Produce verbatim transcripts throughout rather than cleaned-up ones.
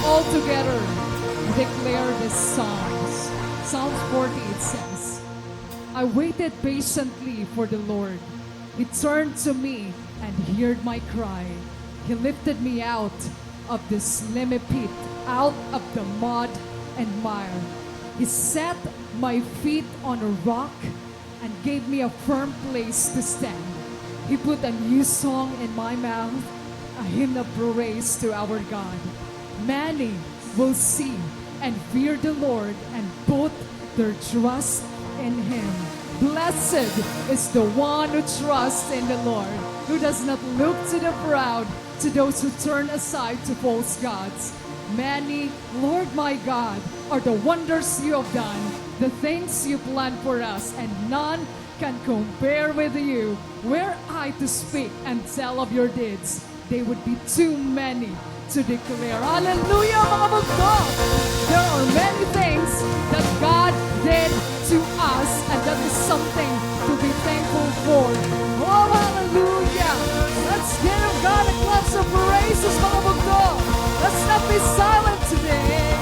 All together, declare the Psalms. Psalms forty, it says, "I waited patiently for the Lord. He turned to me and heard my cry. He lifted me out of the slimy pit, out of the mud and mire. He set my feet on a rock and gave me a firm place to stand. He put a new song in my mouth, a hymn of praise to our God. Many will see and fear the Lord and put their trust in him." Blessed is the one who trusts in the Lord, who does not look to the proud, to those who turn aside to false gods. Many, Lord my God, are the wonders you have done, the things you planned for us, and none can compare with you. Were I to speak and tell of your deeds, they would be too many to declare. Hallelujah, mga bugto! There are many things that God did to us, and that is something to be thankful for. Oh, hallelujah! Let's give God a claps of praises, mga bugto! Let's not be silent today.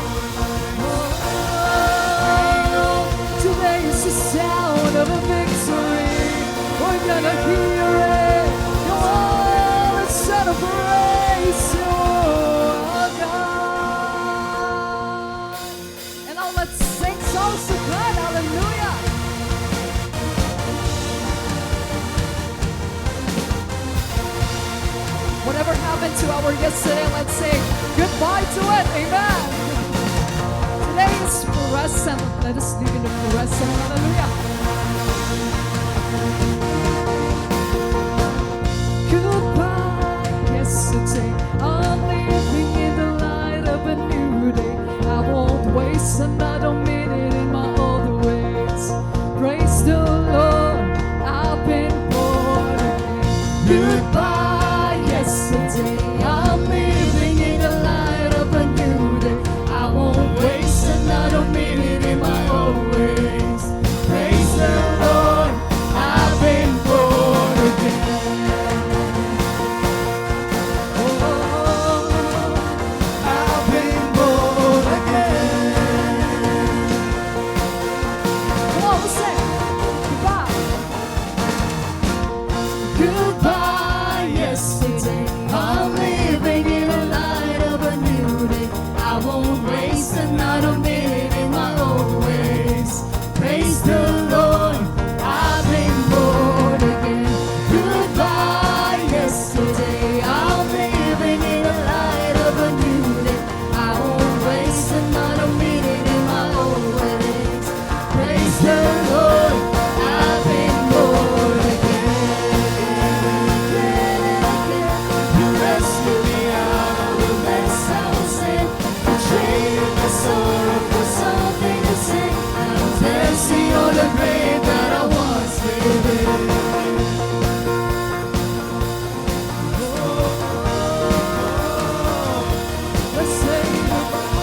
Oh, today is the sound of a victory. We're gonna hear it. Come on, let's celebrate our God. And now let's sing songs to God. Hallelujah. Whatever happened to our yesterday, let's say goodbye to it. Amen. Today is present. Let us live in the present. Hallelujah. Goodbye, yesterday. I'm living in the light of a new day. I won't waste another minute in my old ways. Praise the Lord, I've been born again. Goodbye, yesterday. I'm living in the light of a new day. I won't waste another minute in my old ways. Praise the Lord, I've been born again. Oh, I've been born again. Come on, let's sing. Goodbye. Goodbye, yesterday. I'm living in the light of a new day. I won't waste another minute in my old ways. Praise the Lord, I've been born again. Goodbye, yesterday. I'm living in the light of a new day. I won't waste another minute in my old ways. Praise the Lord, I've been born again. You rescued me out of the mess I was in. You traded my sorrow for something to sing. I'm dancing on the grave that I once lived in. Let's say goodbye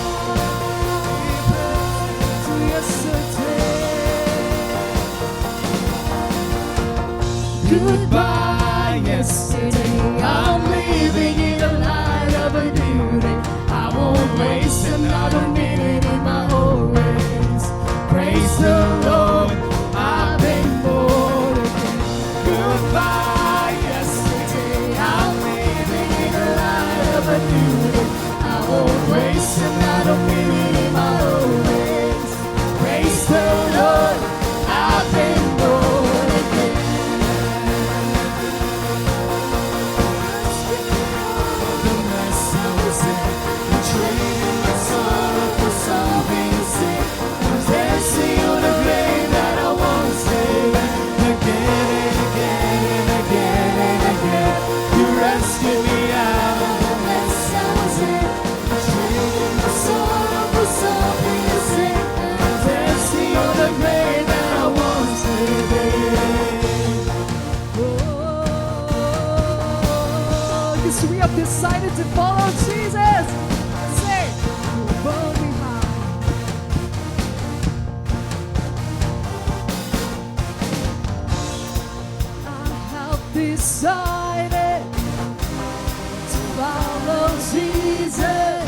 to yesterday. Goodbye, yesterday. I'm living in the light of a new day. I won't waste another minute in my old ways. Praise the Lord, I've been born again. Goodbye, yesterday. I'm living in the light of a new day. I won't waste another minute in my old ways. Praise the Lord, I've been born again. The mess I was in, you traded my sorrow for something to sing. I'm dancing on the grave that I once lived in. Again and again and again and again, you rescued me out of the mess I was in. You traded my sorrow for something to sing. I'm dancing on the grave that I once lived in. Oh, 'cause we have decided to follow Jesus. Say, "Follow me high." I have decided to follow Jesus.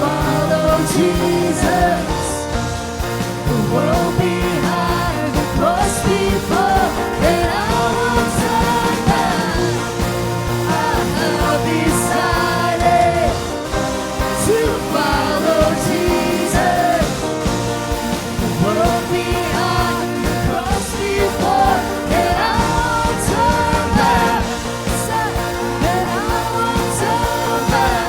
Follow Jesus. The world behind, the cross before, and I won't turn back. I have decided to follow Jesus. The world behind, the cross before, and I won't turn back. Say, and I won't turn back.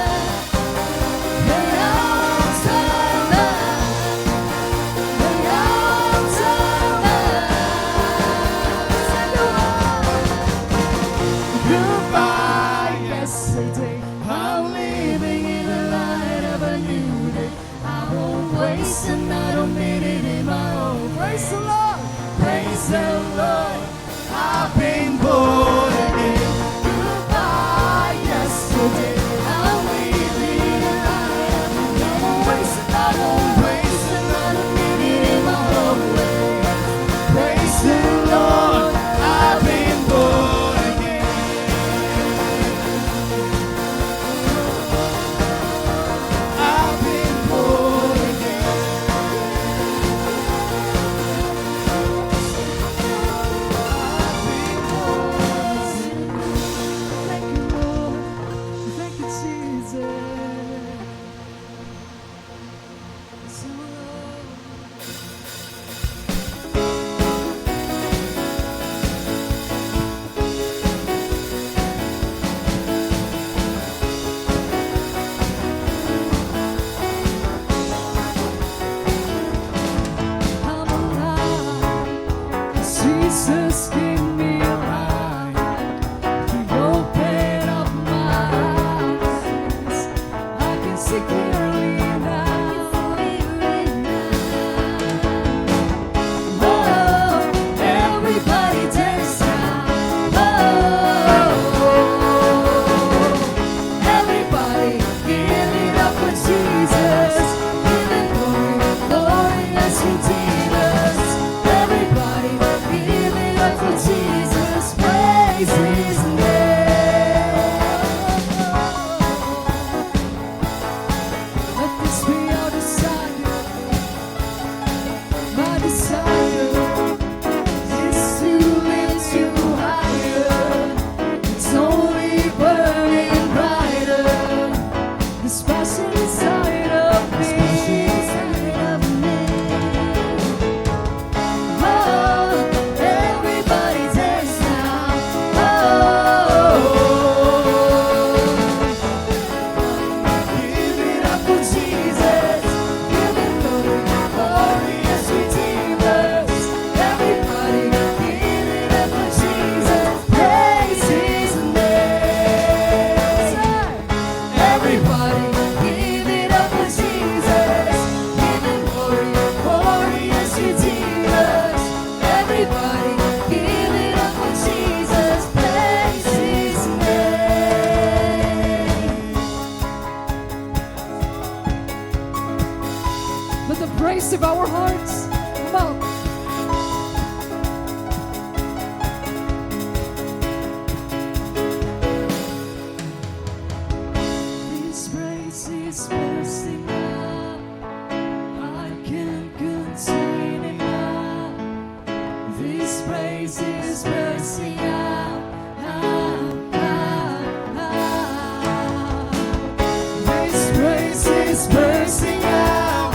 Goodbye, yesterday. I'm living in the light of a new day. I won't waste another minute in my own. Praise the Lord. Praise the Lord. I've been born again. Goodbye, yesterday. I'm living in the light of a new day. I won't waste another minute in my own way. Praise the Lord. I've been born again. I've been born again. I've been born again. Thank you, Lord. Thank you, Jesus. Jesus, give me a light. You open up my eyes. I can see clearly now. Oh, everybody dance now. Oh, everybody give it up for Jesus. Give him glory, glory as you did us. Everybody give it up for Jesus. Praise his name. Let this be our desire. My desire is to lift you higher. It's only burning brighter. This passion inside of me. This passion inside of me. Oh, everybody dance now. Oh, give it up for Jesus. Give him glory, glorious Redeemer. Everybody give it up for Jesus. Praise his name. Everybody, give it up for Jesus. Give him glory, glorious Redeemer. Everybody, give it up for Jesus. Praise his name. Let the praise of our hearts come out. This praise is bursting out. I can't contain it now. This praise is bursting out. Out, out, out. This praise is bursting out.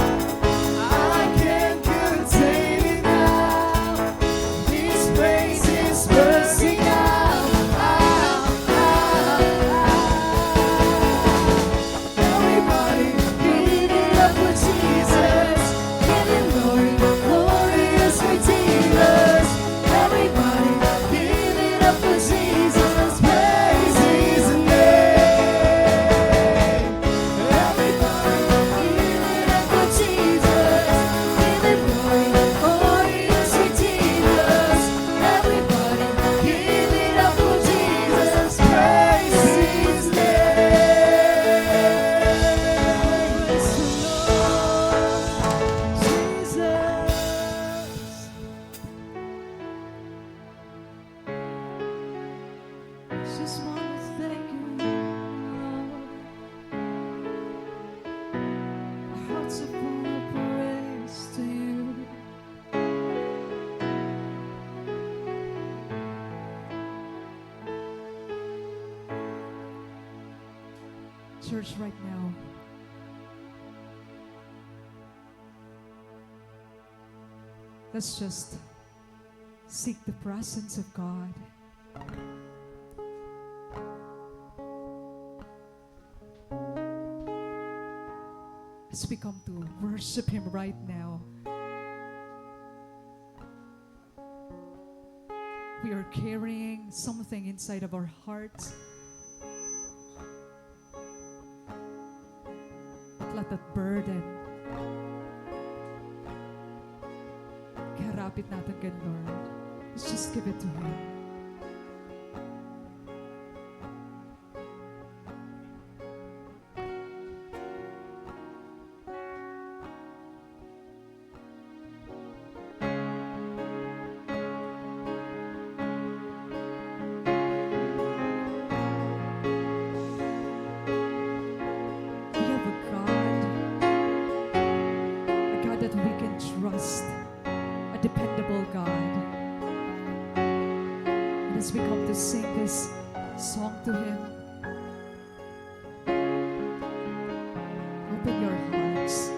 I can't contain it. Church, right now, let's just seek the presence of God. As we come to worship Him right now, we are carrying something inside of our hearts. But let that burden, iharapit naton kan Lord. Let's just give it to Him. We have a God, a God that we can trust, a dependable God. And as we come to sing this song to Him, open your hearts.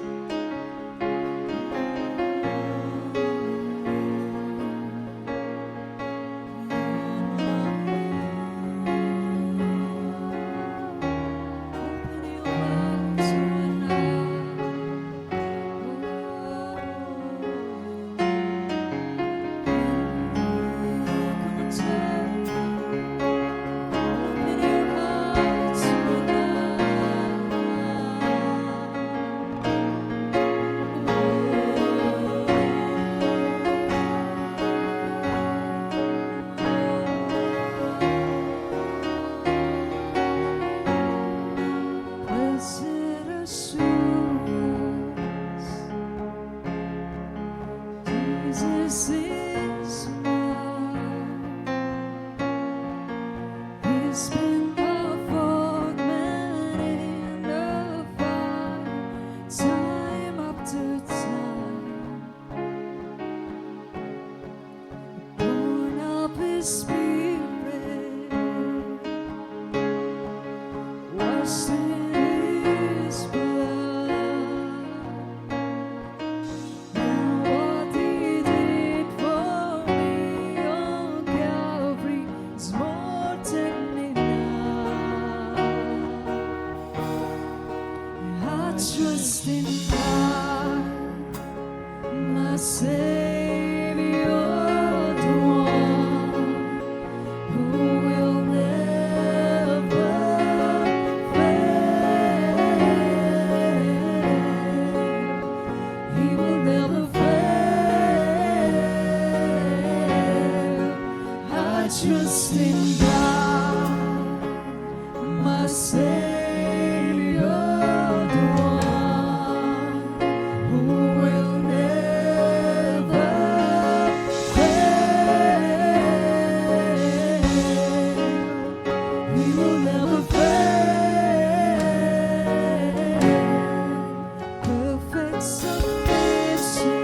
Blessed assurance, Jesus is mine. He's been my fourth man in the fight, time after time. Born of His Spirit, washed in His blood. And what He did for me on Calvary is more than enough. I trust in God, my Savior, the one who will never fail. He will never fail. I trust in God, my Savior, the one who will never fail. He will never fail. Perfect submission,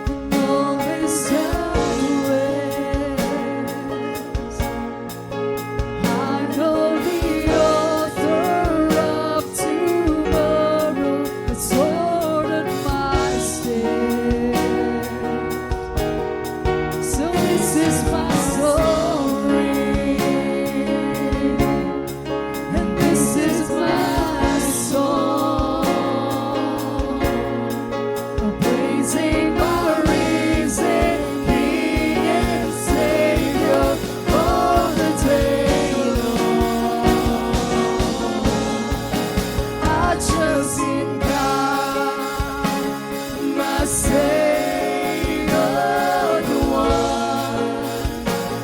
and always at rest. I know the author of tomorrow has ordered my steps. So this is my story, and this is my song, praising my risen King and Savior all the day long. I trust in God, my Savior, the one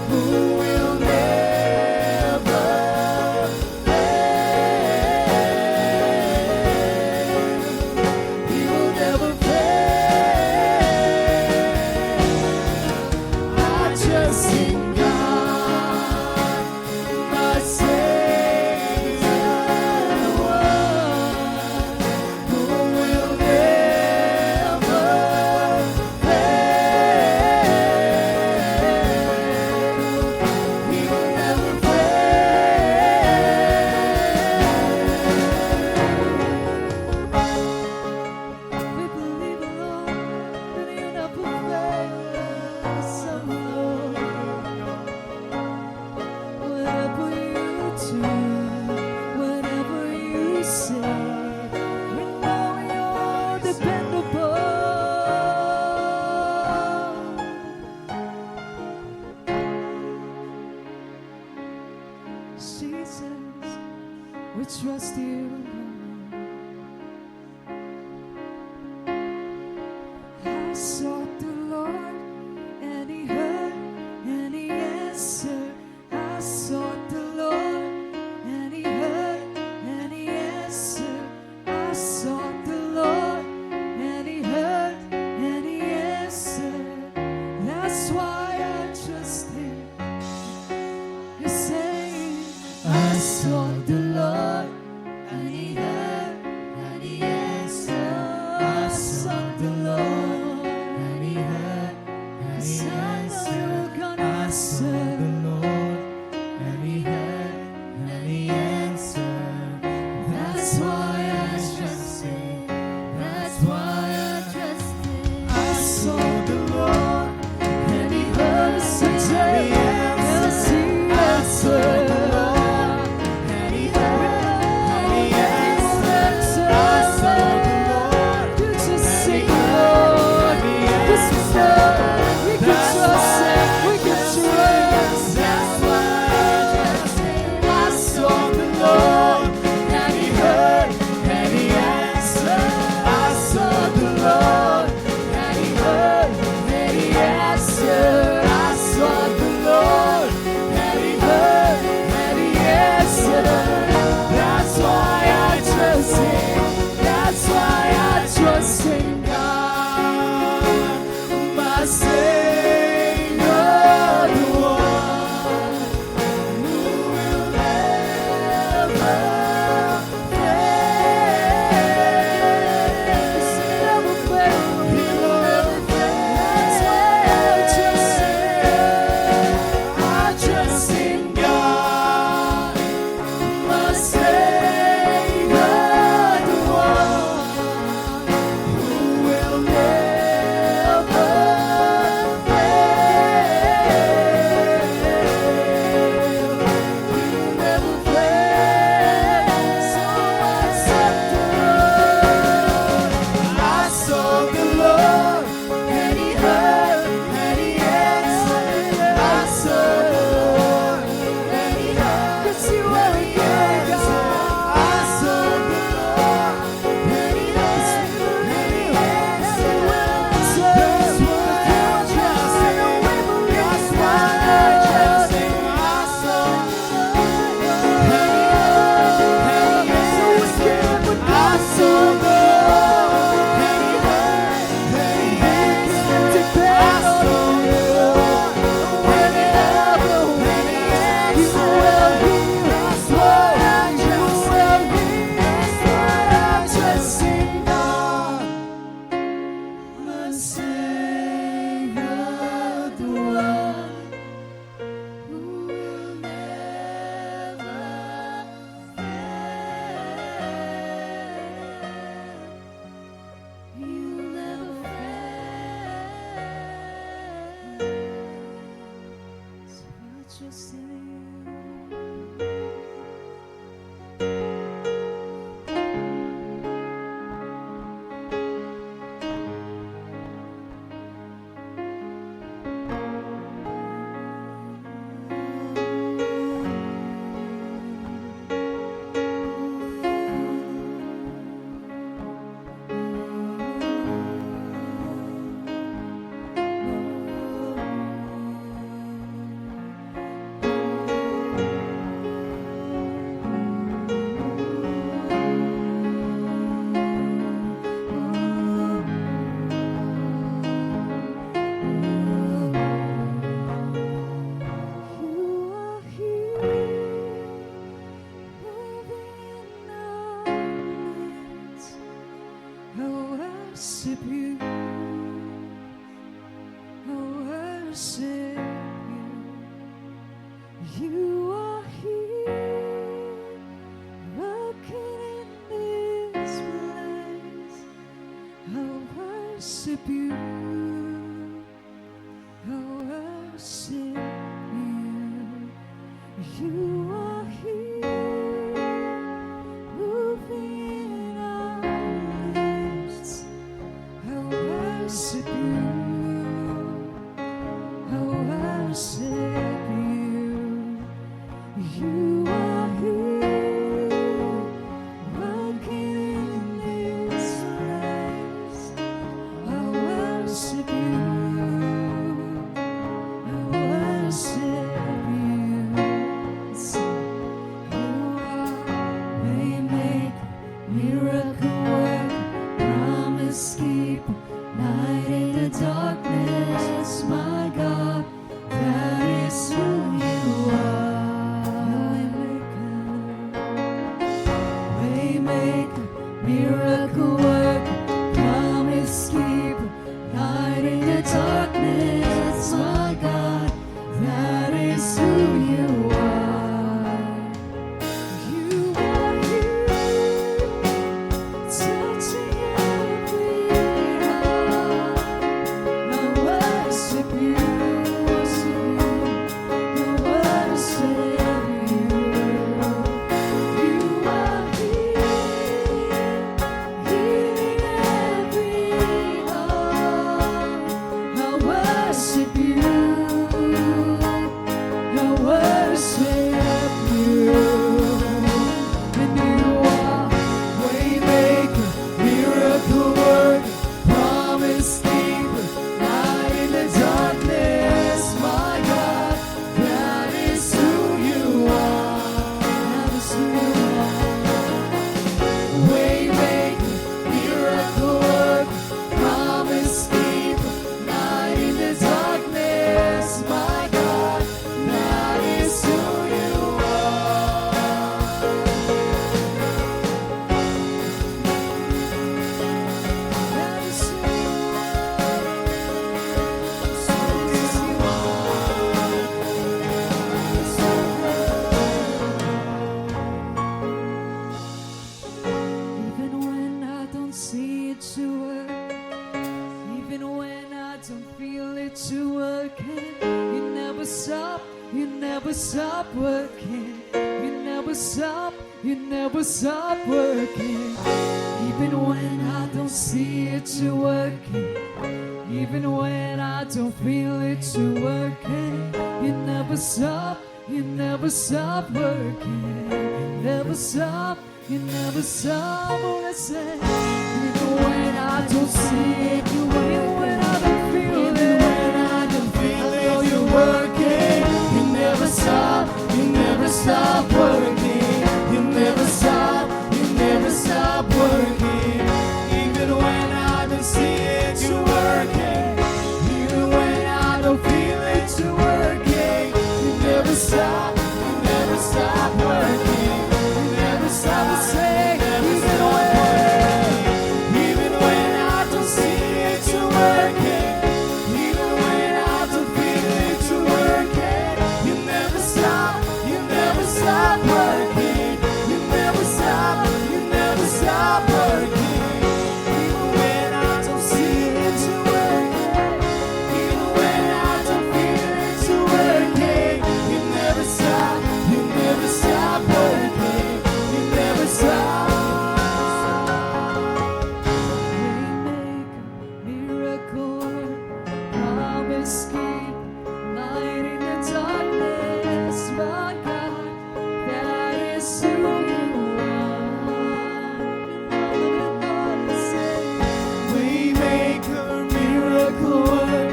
who will never fail. He will never fail. I trust in God, my Savior, the one sought the Lord, and he heard, and he answered. That's why I trust him. You're saying, I sought the Lord, and he heard, and he answered. I sought the Lord, and he heard, and he answered. I sought the Lord, and he heard, and he answered. That's why I trust him. That's why I trust him. I sought the Lord, and he heard us and he answered. I sought the Lord, and he heard, and he answered. I sought the Lord. You just sing, Lord. Just sing. We can trust him. We can trust him. That's why I trust him. I sought the Lord, and he heard, and he answered. I sought the Lord, and he heard, and he answered. I sought the Lord, and he heard, and he answered. That's why I trust him. That's why I trust in God, my Savior, the one who will never fail. He will never fail. That's why I trust him. I trust in God, my Savior, the one who will never fail. He will never fail. So I sought the Lord. I sought the Lord, and he heard, and he answered. I sought the Lord, and he heard, and he answered. I sought the Lord, and he heard, and he answered. That's why I trust him. That's why I trust him. I sought the Lord, and he heard, and he answered. I sought the Lord, and he heard, and he answered. I sought the Lord, and he heard, and he answered. That's why I trust him. That's why I trust in God, my Savior, the one who will never fail. You'll never fail. So I trust in you. You are here, moving in our midst. I worship you. I worship you. You are here, working in this place. I worship you. I worship you. You are here, moving in our midst. I worship you. I worship you. You are here, working in this place. I worship Miracle work, promise keep, light in the darkness, my God, that is who you are. You are here, touching every heart. I worship you, worship you, I worship you. You are here, healing every heart. I worship you. I worship you. And you are waymaker, miracle worker, promise keeper, light in the darkness, my God, that is who you are. That is who you are. Waymaker, miracle worker, promise keeper, light in the darkness, my God, that is who you are. That is who you are. That is who you are. Even when I don't see it, you work. Even when I don't feel it, you working. You never stop, you never stop working. You never stop, you never stop working. Even when I don't see it, you working. Even when I don't feel it, you working. You never stop, you never stop working. You never stop, you never stop. Wanna say, even when I don't see it, you working. When I don't feel it, even when I don't feel it, you working. You never stop, you never stop working. You never stop, you never stop working. Even when I don't see it, you working. Even when I don't feel it, you working. You never stop, you never stop working. You never stop, say, even when, even when I don't see it, you working. Even when I don't feel it, you working. You never stop, you never stop working. You never stop, you never stop working. Even when I don't see it, you working. Even when I don't feel it, you working. You never stop, you never stop working. You never stop. Waymaker, miracle worker, promise keeper, light in the darkness, my God, that is who you are. Waymaker, miracle worker,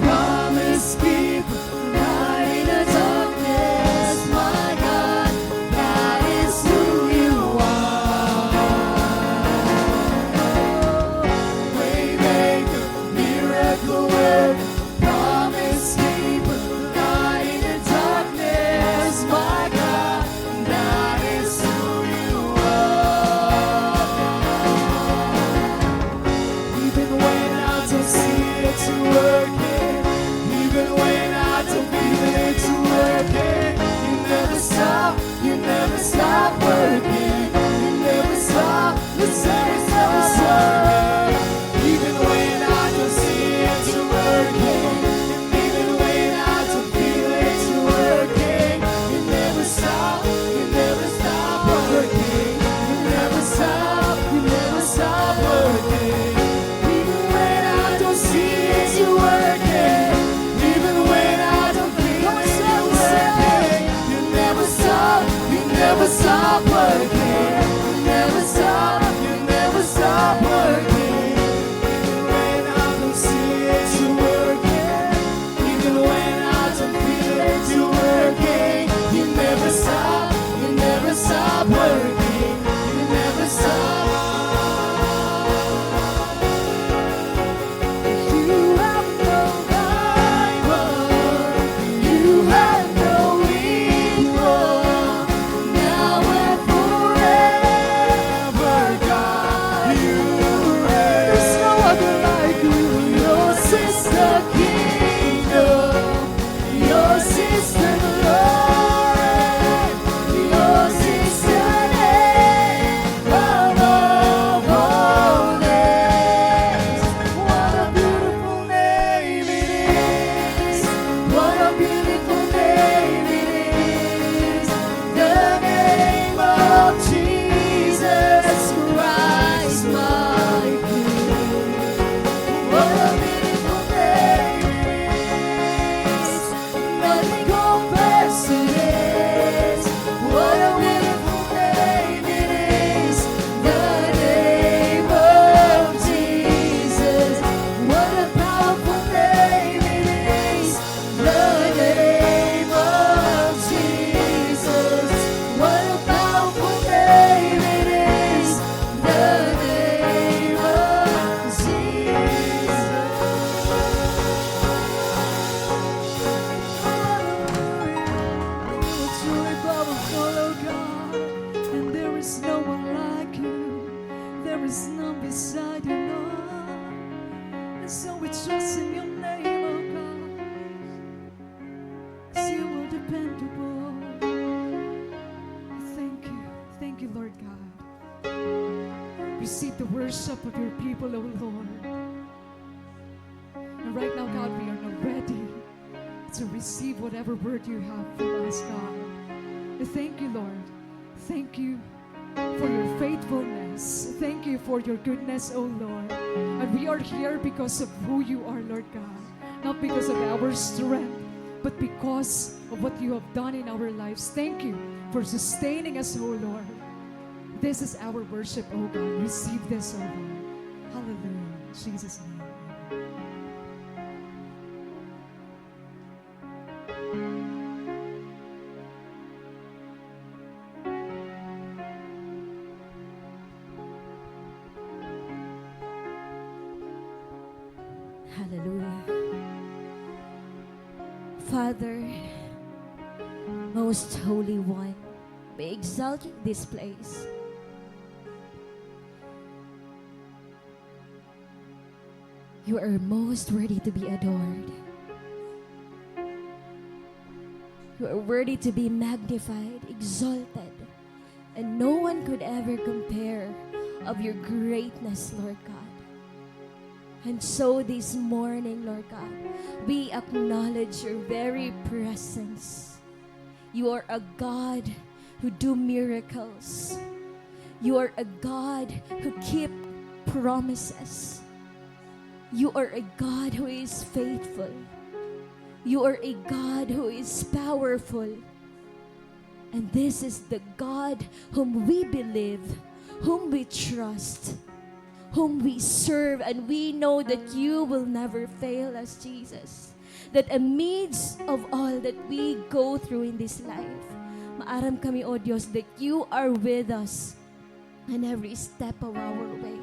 promise keeper, light in the darkness, my God, that is who you are. Waymaker, miracle worker, promise keeper, light in the darkness, my God, that is who you are. Even when I don't see it, you working. Even when I don't feel it, you working. You never stop, you never stop working. You never stop, you never stop working. Even when I don't see it, you working. Even when I don't feel it, you working. You never stop, you never stop working. You never stop, you never stop working. Even when I don't see it, you working. Even when I don't feel it, you working. You never stop, you never stop working. You never stop, you never stop working. Even when I don't see it, you working. Even when I don't feel it, you working. You never stop, you never stop working. You never stop. You have no rival, you have no equal. Now and forever. There's none beside you, Lord. And so we trust in your name, oh God. 'Cause you are dependable. Thank you. Thank you, Lord God. Receive the worship of your people, oh Lord. And right now, God, we are now ready to receive whatever word you have for us, God. We thank you, Lord. Thank you for your faithfulness. Thank you for your goodness, O Lord. And we are here because of who you are, Lord God. Not because of our strength, but because of what you have done in our lives. Thank you for sustaining us, O Lord. This is our worship, O God. Receive this, O Lord. Hallelujah. In Jesus' name. Hallelujah. Father, Most Holy One, we exalt you in this place. You are most worthy to be adored. You are worthy to be magnified, exalted, and no one could ever compare of your greatness, Lord God. And so this morning, Lord God, we acknowledge your very presence. You are a God who do miracles. You are a God who keep promises. You are a God who is faithful. You are a God who is powerful. And this is the God whom we believe, whom we trust, whom we serve, and we know that you will never fail us, Jesus. That amidst of all that we go through in this life, maaram kami, O Diyos, that you are with us in every step of our way.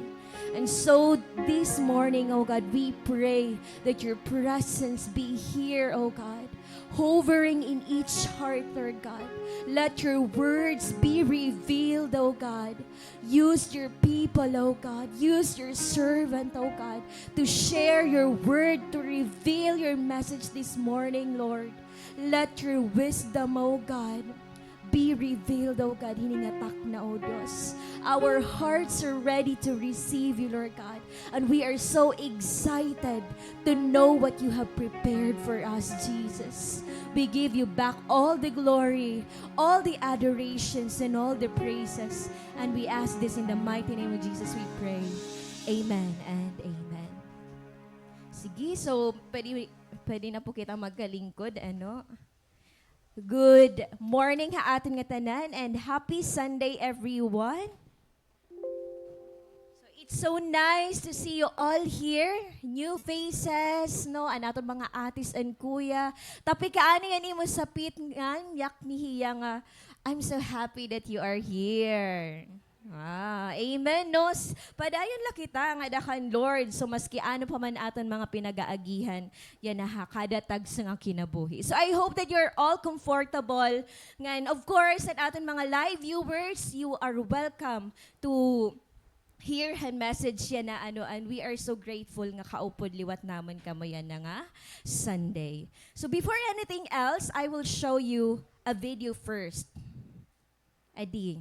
And so this morning, O God, we pray that your presence be here, O God, hovering in each heart, Lord God. Let your words be revealed, O God. Use your people, O God. Use your servant, O God, to share your word, to reveal your message this morning, Lord. Let your wisdom, O God, be revealed, O God, hini nga takna, O Diyos. Our hearts are ready to receive you, Lord God. And we are so excited to know what you have prepared for us, Jesus. We give you back all the glory, all the adorations, and all the praises. And we ask this in the mighty name of Jesus, we pray. Amen and amen. Sige, so pwede, pwede na po kita magkalingkod, ano? Good morning ha aton ngatanan and happy Sunday, everyone. So, it's so nice to see you all here. New faces, no? An aton mga atis and kuya. Tapikaani an imo sapit ngan yak ni hiya nga, "I'm so happy that you are here." Ah, amen, no? S-, padayon la kita nga ada kan Lord. So, maski ano pa man aton mga pinagaagihan, yana ha kada tagsa nga kinabuhi. So, I hope that you're all comfortable. Ngan, of course, an aton mga live viewers, you are welcome to hear han message yana, ano, and we are so grateful nga kaupod liwat namon kamo yana nga Sunday. So, before anything else, I will show you a video first. Adi.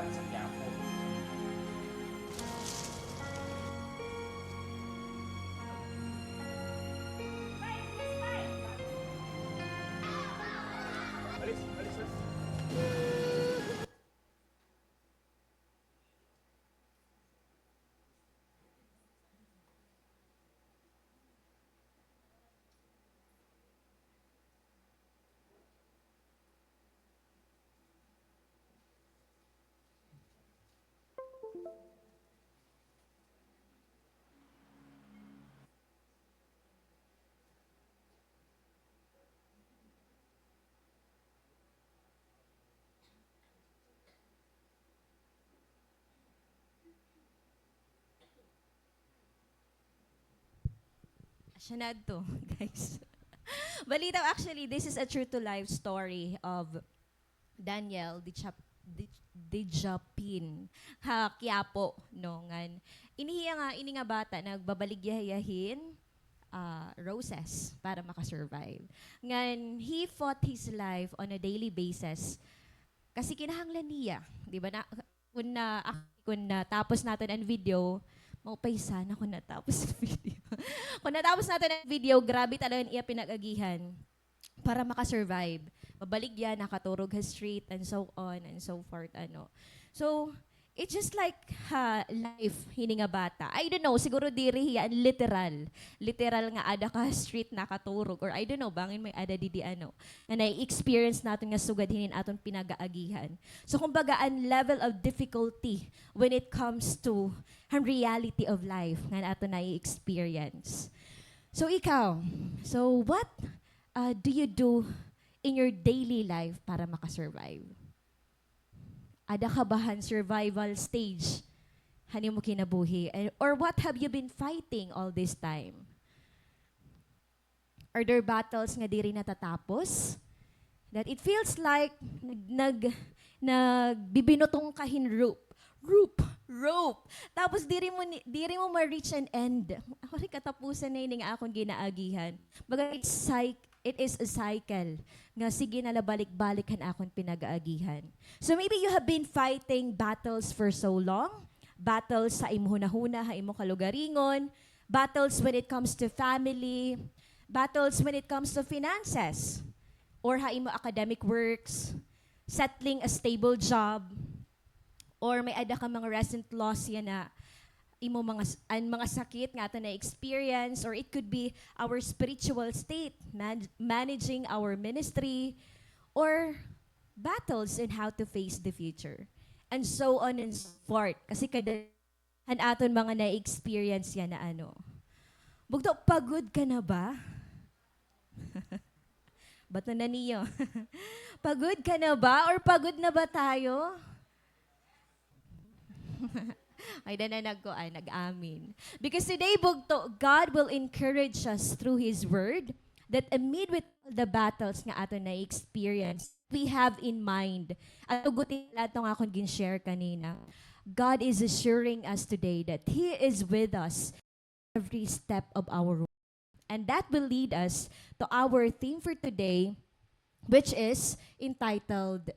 Sa Quiapo. Alis, alis, alis. Asya na adto, guys. Balitaw, actually, this is a true to life story of Daniel Dijap-, Dij-, Dijapin ha Quiapo, no, ngan ini hiya nga, ini nga bata nagbabaligya hiya hin, ah, roses para maka-survive. Ngan he fought his life on a daily basis. Kasi kinahanglan niya, di ba, na, kun na, kun natapos naton an video, maupay sana kun natapos an video. Kun natapos naton an video, grabe talaga an iya pinag-agihan para maka-survive. Mabaligya, nakaturog ha street, and so on and so forth, ano. So, it's just like ha life hini nga bata. I don't know, siguro diri hiya an literal. Literal nga ada ka ha street nakaturog, or I don't know, bangin may ada didi, ano, nga nai-experience naton nga sugad hinin aton pinag-aagihan. So, kumbaga, an level of difficulty when it comes to an reality of life nga aton nai-experience. So, ikaw, so what, uh, do you do in your daily life para maka-survive? Ada ka ba han survival stage han imo kinabuhi? Eh, or what have you been fighting all this time? Are there battles nga diri natatapos? That it feels like nag-, nag-, nagbibinutong ka hin rope. Rope, rope. Tapos diri mo ni, diri mo ma-reach an end. Waray katapusan na ini nga akon ginaagihan. Baga it's cyc-, it is a cycle nga sige na la balik-balik han akon pinag-aagihan. So maybe you have been fighting battles for so long, battles ha imo hunahuna, ha imo kalugaringon, battles when it comes to family, battles when it comes to finances, or ha imo academic works, settling a stable job, or may ada ka mga recent loss yana imo mga s-, an mga sakit nga aton na-experience, or it could be our spiritual state, man-, managing our ministry, or battles in how to face the future, and so on and so forth. Kasi kada han aton mga na-experience yana, ano. Bugto, pagod ka na ba? Bato na niyo. Pagod ka na ba? Or pagod na ba tayo? Ay, da na nagkuan, nag-amin. Because today, bugto, God will encourage us through His Word that amid with all the battles nga aton na-experience, we have in mind, at tugot ini lahat nga akon gin-share kanina, God is assuring us today that He is with us every step of our walk. And that will lead us to our theme for today, which is entitled,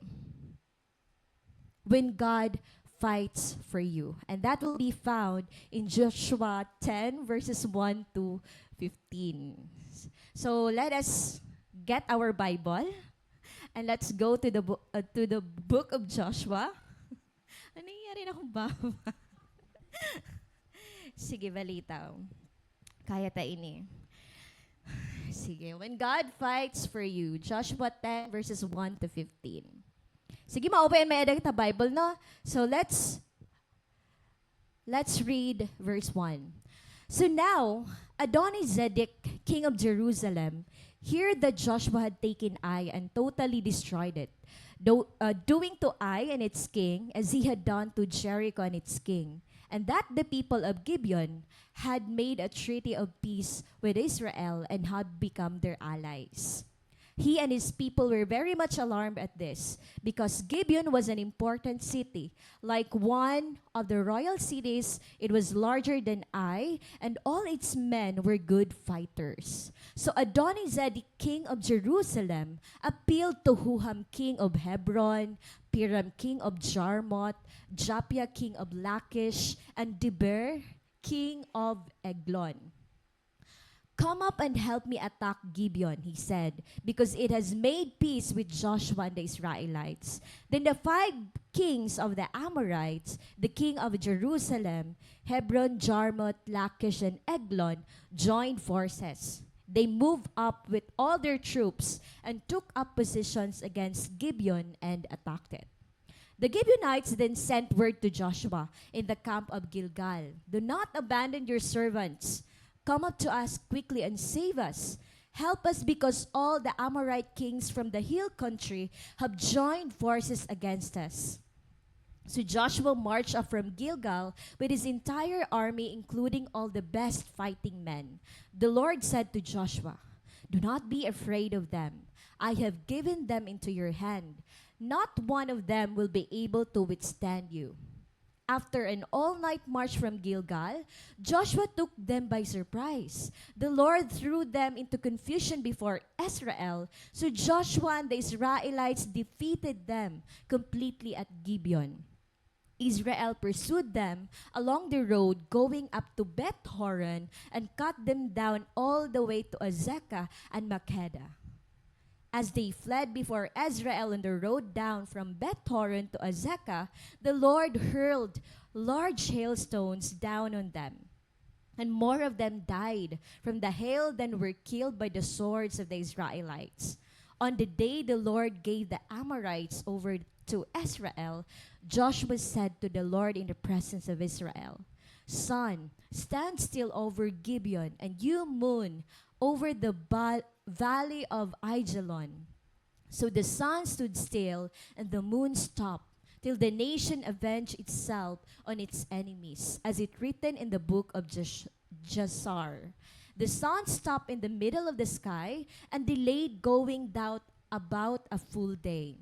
"When God Fights for You." And that will be found in Joshua ten, verses one to fifteen. So let us get our Bible and let's go to the bo-, uh, to the book of Joshua. Ano nangyari na akong baba? Sige, balitaw. Kaya ta ini. Sige, "When God Fights for You," Joshua ten, verses one to fifteen. Sige, maupay an may-ada kita Bible, no? So, let's, let's read verse one. So now, Adoni-Zedek, king of Jerusalem, heard that Joshua had taken Ai and totally destroyed it, do-, uh, doing to Ai and its king as he had done to Jericho and its king, and that the people of Gibeon had made a treaty of peace with Israel and had become their allies. He and his people were very much alarmed at this, because Gibeon was an important city. Like one of the royal cities, it was larger than Ai, and all its men were good fighters. So Adonizedek, king of Jerusalem, appealed to Huham, king of Hebron, Piram, king of Jarmuth, Japhia, king of Lachish, and Debir, king of Eglon. "Come up and help me attack Gibeon," he said, "because it has made peace with Joshua and the Israelites." Then the five kings of the Amorites, the king of Jerusalem, Hebron, Jarmuth, Lachish, and Eglon, joined forces. They moved up with all their troops and took up positions against Gibeon and attacked it. The Gibeonites then sent word to Joshua in the camp of Gilgal, "Do not abandon your servants. Come up to us quickly and save us. Help us, because all the Amorite kings from the hill country have joined forces against us." So Joshua marched up from Gilgal with his entire army, including all the best fighting men. The Lord said to Joshua, "Do not be afraid of them. I have given them into your hand. Not one of them will be able to withstand you." After an all-night march from Gilgal, Joshua took them by surprise. The Lord threw them into confusion before Israel, so Joshua and the Israelites defeated them completely at Gibeon. Israel pursued them along the road going up to Beth-horon and cut them down all the way to Azekah and Makkedah. As they fled before Israel on the road down from Beth-horon to Azekah, the Lord hurled large hailstones down on them. And more of them died from the hail than were killed by the swords of the Israelites. On the day the Lord gave the Amorites over to Israel, Joshua said to the Lord in the presence of Israel, "Sun, stand still over Gibeon, and you, moon, over the ba-, valley of Aijalon." So the sun stood still and the moon stopped, till the nation avenged itself on its enemies, as it written in the book of Jas-, Jasar. The sun stopped in the middle of the sky and delayed going down about a full day.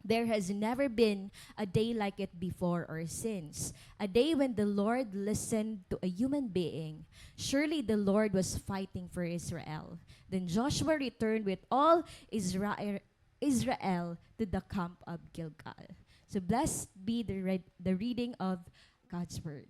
There has never been a day like it before or since, a day when the Lord listened to a human being. Surely the Lord was fighting for Israel. Then Joshua returned with all Israel, Israel to the camp of Gilgal. So blessed be the read-, the reading of God's word.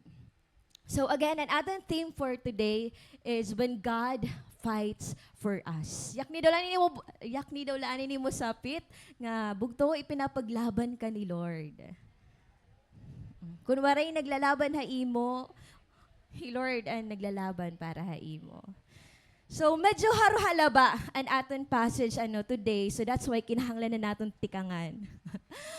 So again, an aton theme for today is when God fights for us. Yakni daw la nimo, yakni daw la nimo sapit nga bugto, ipinapaglaban ka ni Lord. Kun waray naglalaban ha imo, hi Lord an naglalaban para ha imo. So, medyo haruhalaba an aton passage, ano, today. So, that's why kinahanglan na naton tikangan.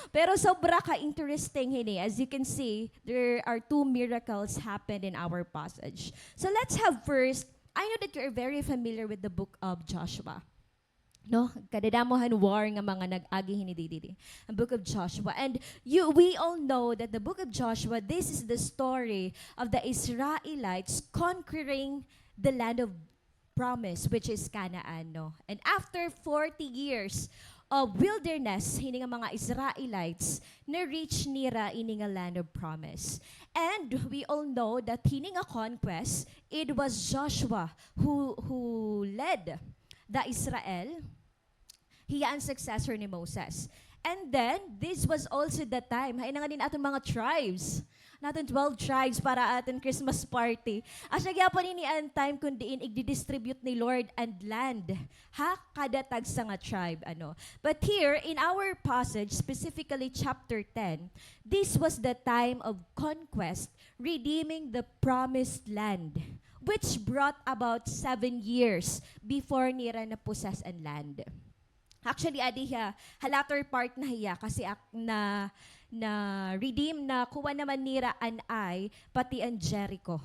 Pero sobra ka interesting hini. As you can see, there are two miracles happened in our passage. So, let's have first, I know that you're very familiar with the book of Joshua. No? Kadadamo han war nga mga nag-agi hini didi. Ang book of Joshua. And you, we all know that the book of Joshua, this is the story of the Israelites conquering the land of promise, which is Canaan, no? And after forty years of wilderness, hini nga mga Israelites, na-reach nira ini nga land of promise. And we all know that hini nga conquest, it was Joshua who, who led the Israel. Hiya an successor ni Moses. And then, this was also the time, hain na ngani an aton mga tribes, an aton twelve tribes para aton Christmas party. Asya gihapon ini an time kun diin igdi-distribute ni Lord an land ha kada tagsa nga tribe, ano. But here, in our passage, specifically chapter ten, this was the time of conquest, redeeming the promised land, which brought about seven years before nira na-possess an land. Actually, adi hiya, ha latter part na hiya, kasi ak-, na, na-redeem, nakuha naman nira an Ai, pati an Jericho.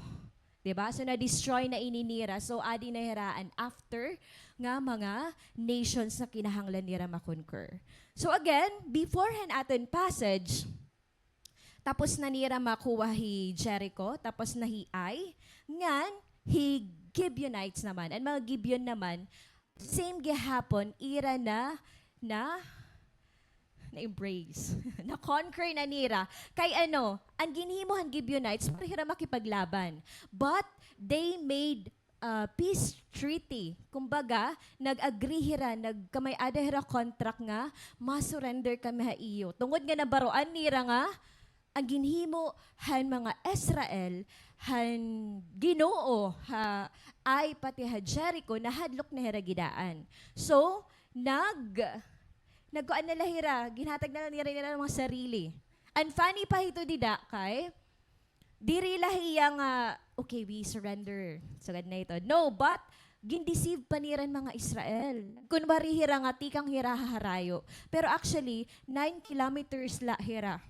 Di ba? So, na-destroy na ini nira. So, adi na hira an after nga mga nations na kinahanglan nira ma-conquer. So, again, before han aton passage, tapos na nira makuha hi Jericho, tapos na hi Ai, ngan hi Gibeonites naman. An mga Gibeon naman, same gihapon, ira na, na, na-embrace. Na-conquer na nira. Kay ano, an ginhimo han Gibeonites, para hira makipaglaban. But they made, uh, peace treaty. Kumbaga, nag-agree hira, nagkamay-ada hira contract nga, ma-surrender kami ha iyo. Tungod nga nabaroan nira nga, an ginhimo han mga Israel, han Ginoo, ha Ai pati ha Jericho, nahadlok na hira gidaan. So, nag-, nagkuan na la hira, ginhatag na la nira nira mga sarili. An funny pa hito dida kay, diri la hiya nga, "Okay, we surrender." Sugad na ito. No, but gin-deceive pa nira an mga Israel. Kunwari hira nga tikang hira ha harayo. Pero actually, nine kilometers la hira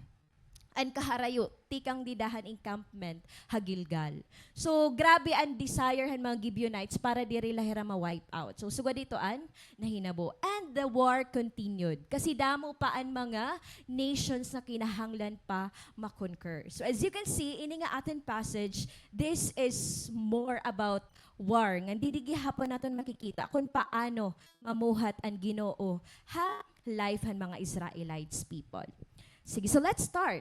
an kaharayo, tikang dida han encampment ha Gilgal. So, grabe an desire han mga Gibeonites para diri la hira ma-wipe out. So, sugad ito an nahinabo. And the war continued. Kasi damo pa an mga nations na kinahanglan pa ma-conquer. So, as you can see, ini nga aton passage, this is more about war. Ngan didi gihapon naton makikita kung paano mamuhat an Ginoo ha life han mga Israelites people. Sige, so let's start.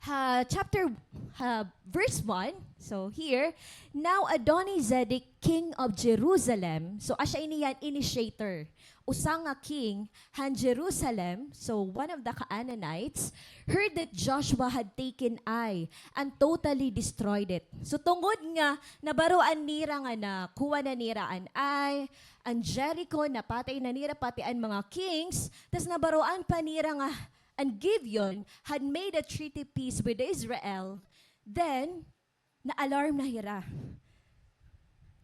Ha chapter, ha verse one, so here, "Now Adoni-Zedek, king of Jerusalem," so asya ini an initiator, usa nga king han Jerusalem, so one of the Canaanites, "heard that Joshua had taken Ai and totally destroyed it." So tungod nga nabaroan nira nga nakuha na nira an Ai, an Jericho, napatay na nira pati an mga kings, tas nabaroan pa nira nga an Gibeon had made a treaty peace with Israel, then na-alarm na hira.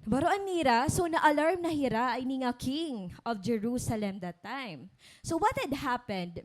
Nabaroan nira, so na-alarm na hira ini nga king of Jerusalem that time. So what had happened?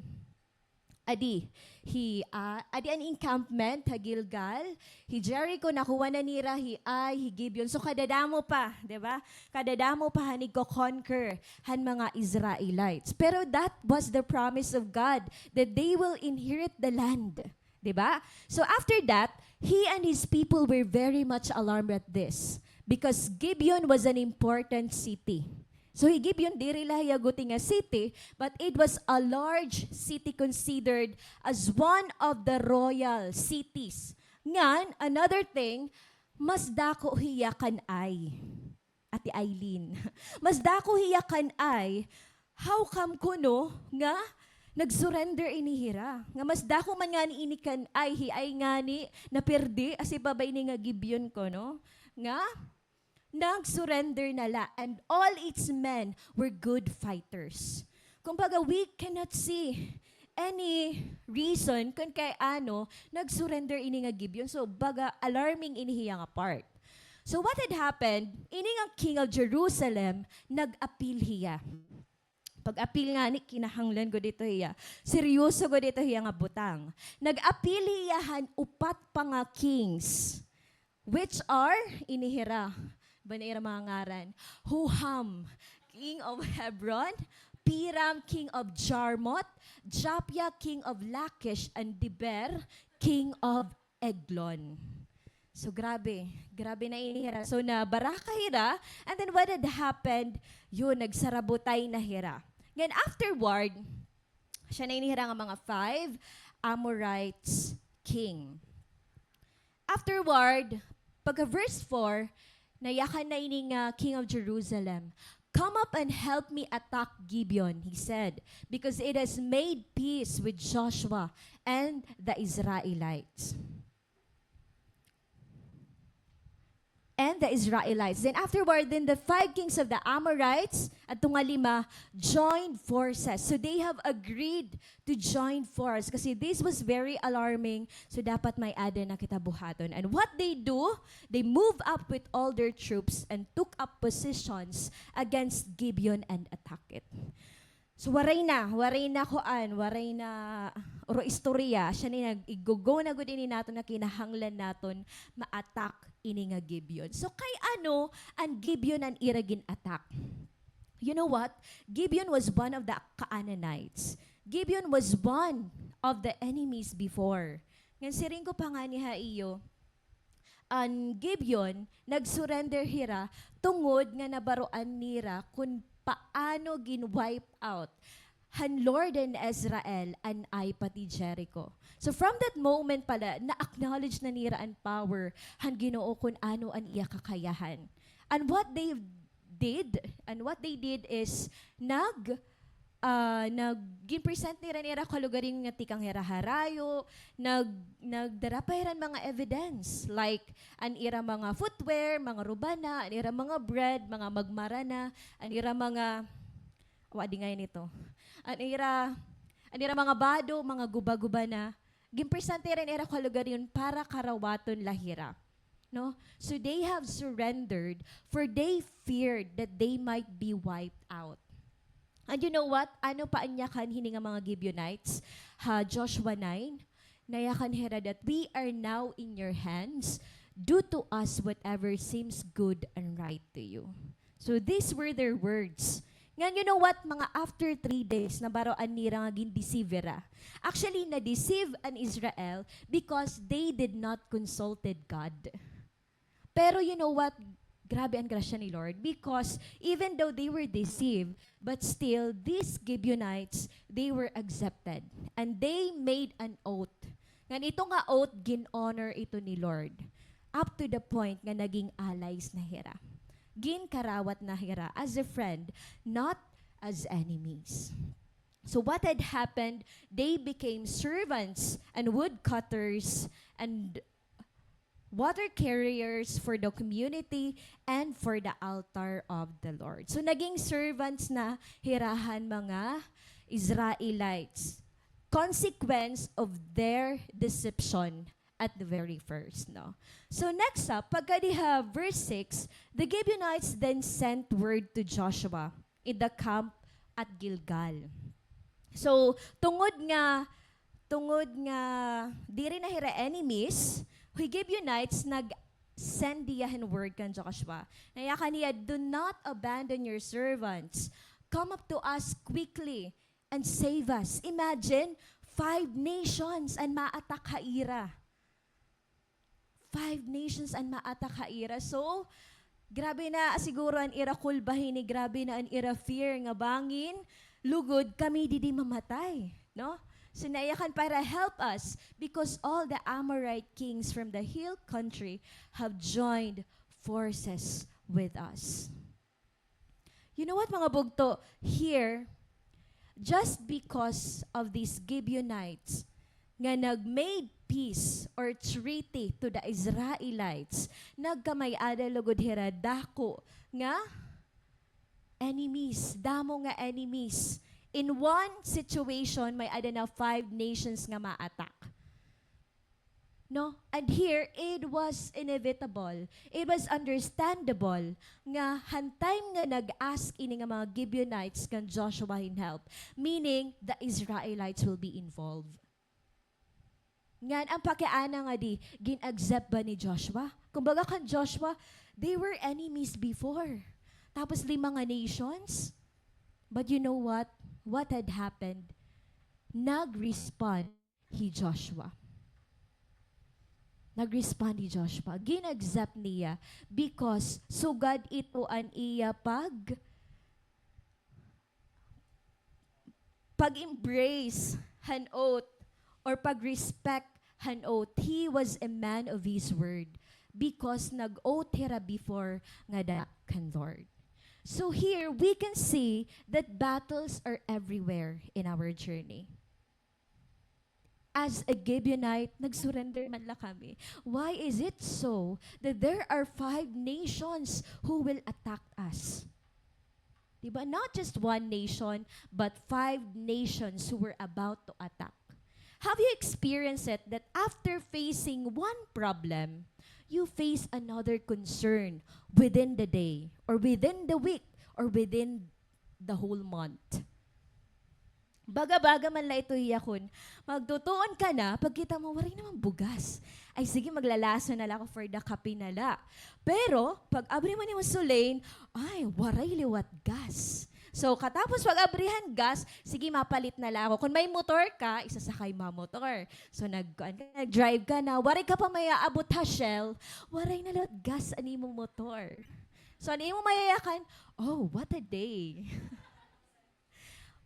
Adi, hi, ah, adi an encampment ha Gilgal, hi Jericho, nakuha na nira, hi Ai, hi Gibeon. So, kadadamo pa, di ba? Kadadamo pa han igko-conquer han mga Israelites. Pero that was the promise of God, that they will inherit the land. Di ba? So, after that, he and his people were very much alarmed at this, because Gibeon was an important city. So, hi Gibeon, diri la hiya guti nga city, but it was a large city considered as one of the royal cities. Ngan, another thing, mas dako hiya kan Ai. Ate Aileen. Mas dako hiya kan Ai. How come kuno nga nag-surrender ini hira? Nga mas dako man ngani ini kan Ai, hi Ai ngani napirdi, asya pa ba ini nga Gibeon kuno? Nga nag-surrender na la, and all its men were good fighters. Kumbaga, we cannot see any reason kung kay ano nag-surrender ini nga Gibeon. So, baga alarming ini hiya nga part. So, what had happened? Ini nga king of Jerusalem, nag-appeal hiya. Pag-appeal ngani, kinahanglan gud ito hiya. Seryoso gud ito hiya nga butang. Nag-appeal hiya han upat pa nga kings, which are, ini hira, ba na ira mga ngaran? Hoham, king of Hebron, Piram, king of Jarmuth, Japhia, king of Lachish, and Debir, king of Eglon. So, grabe. Grabe na ini hira. So, nabaraka hira. And then, what had happened? Yun, nagsarabutay na hira. Then, afterward, siya na ini hira nga mga five Amorites king. Afterward, pagka verse four, nayakan na ini nga king of Jerusalem. "Come up and help me attack Gibeon," he said, "because it has made peace with Joshua and the Israelites." And the Israelites. Then afterward, then the five kings of the Amorites, adto nga lima, joined forces. So they have agreed to join force. Kasi this was very alarming. So dapat may-ada na kita buhaton. And what they do, they move up with all their troops and took up positions against Gibeon and attack it. So, waray na, waray na kuan, waray na uro istorya. Siya ni nag-, iggo-go na gud ini naton nga kinahanglan naton ma-attack ini nga Gibeon. So, kay ano an Gibeon an ira gin-attack? You know what? Gibeon was one of the Canaanites. Gibeon was one of the enemies before. Ngan siring ko pa ngani ha iyo, an Gibeon, nag-surrender hira tungod nga nabaroan nira kon paano gin-wipe out han Lord han Israel an Ai pati Jericho. So from that moment pala, na-acknowledge na nira an power han Ginoo kon ano an iya kakayahan. And what they did, and what they did is nag, ah, nag, gin-present nira an ira kalugaringon nga tikang hira harayo, nag, nagdara pa hira hin mga evidence, like an ira mga footwear, mga rubana, an ira mga bread, mga magmarana, an ira mga, wa, di ngay-an ito. An ira, an ira mga bado, mga guba-guba na, gin-present nira an ira kalugaringon para karawaton la hira. No? So they have surrendered, for they feared that they might be wiped out. And you know what? Ano pa an yakan hini nga mga Gibeonites? Ha Joshua nine, nayakan hira that, "We are now in your hands. Do to us whatever seems good and right to you." So these were their words. Ngan, you know what? Mga after three days, nabaroan nira nga gin-deceive hira. Actually, na-deceive an Israel because they did not consulted God. Pero you know what? Grabe an grasya ni Lord, because even though they were deceived, but still, these Gibeonites, they were accepted. And they made an oath. Ngan ito nga oath, gin-honor ito ni Lord. Up to the point nga naging allies na hira. Ginkarawat na hira as a friend, not as enemies. So what had happened? They became servants and woodcutters and water carriers for the community and for the altar of the Lord. So naging servants na hira han mga Israelites. Consequence of their deception at the very first, no? So next up, pagka diha verse six, the Gibeonites then sent word to Joshua in the camp at Gilgal. So, tungod nga, tungod nga diri na hira enemies, hi Gibeonites nag-send diya hin word kan Joshua. Nayakan niya, "Do not abandon your servants. Come up to us quickly and save us." Imagine, five nations an ma-attack ha ira. Five nations an ma-attack ha ira. So, grabe na siguro an ira kulba hini, grabe na an ira fear nga bangin lugod kami didi mamatay, no? So, nayakan pa hira, "Help us, because all the Amorite kings from the hill country have joined forces with us." You know what, mga bugto? Here, just because of these Gibeonites nga nag-made peace or treaty to the Israelites, nagkamay-ada lugod hira dako nga enemies, damo nga enemies. In one situation, may-ada na five nations nga ma-attack. No? And here, it was inevitable. It was understandable nga han time nga nag-ask ini nga mga Gibeonites kan Joshua hin help, meaning the Israelites will be involved. Ngan an pakiana nga di, gin-accept ba ni Joshua? Kumbaga kan Joshua, they were enemies before. Tapos lima nga nations. But you know what? What had happened? Nag-respond hi Joshua. Nag-respond hi Joshua. Gin-accept niya because sugad ito an iya pag-, pag-embrace han oath or pag-respect han oath. He was a man of his word because nag-oath hira before ngada kan Lord. So here, we can see that battles are everywhere in our journey. As a Gibeonite, nag-surrender man la kami. Why is it so that there are five nations who will attack us? Di ba? Not just one nation, but five nations who were about to attack. Have you experienced it that after facing one problem, you face another concern within the day, or within the week, or within the whole month? Baga-baga man la ito hiya kon magtutuon ka na, pagkita mo, waray naman bugas. Ay, sige, maglalason na la ako for the kape na la. Pero, pag-abri mo nimo sulin, ay, waray liwat gas. So, katapos pag-abri han gas, sige, mapalit na la ako. Kung may motor ka, isasakay mo ha motor. So, nag-, kuan ka, nag-drive ka na, waray ka pa may aabot ha Shell, waray na liwat gas an imo motor. So, an imo mayayakan, "Oh, what a day."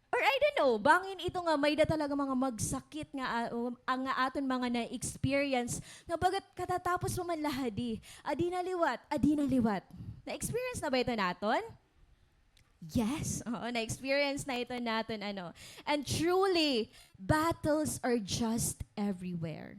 Or I don't know, bangin ito nga may-ada talaga mga magsakit nga, ah, um, ang nga aton mga na-experience, nga bagat katatapos pa man la hadi, adi na liwat, adi na liwat. Na-experience na ba ito naton? Yes, oo, na-experience na ito naton, ano. And truly, battles are just everywhere.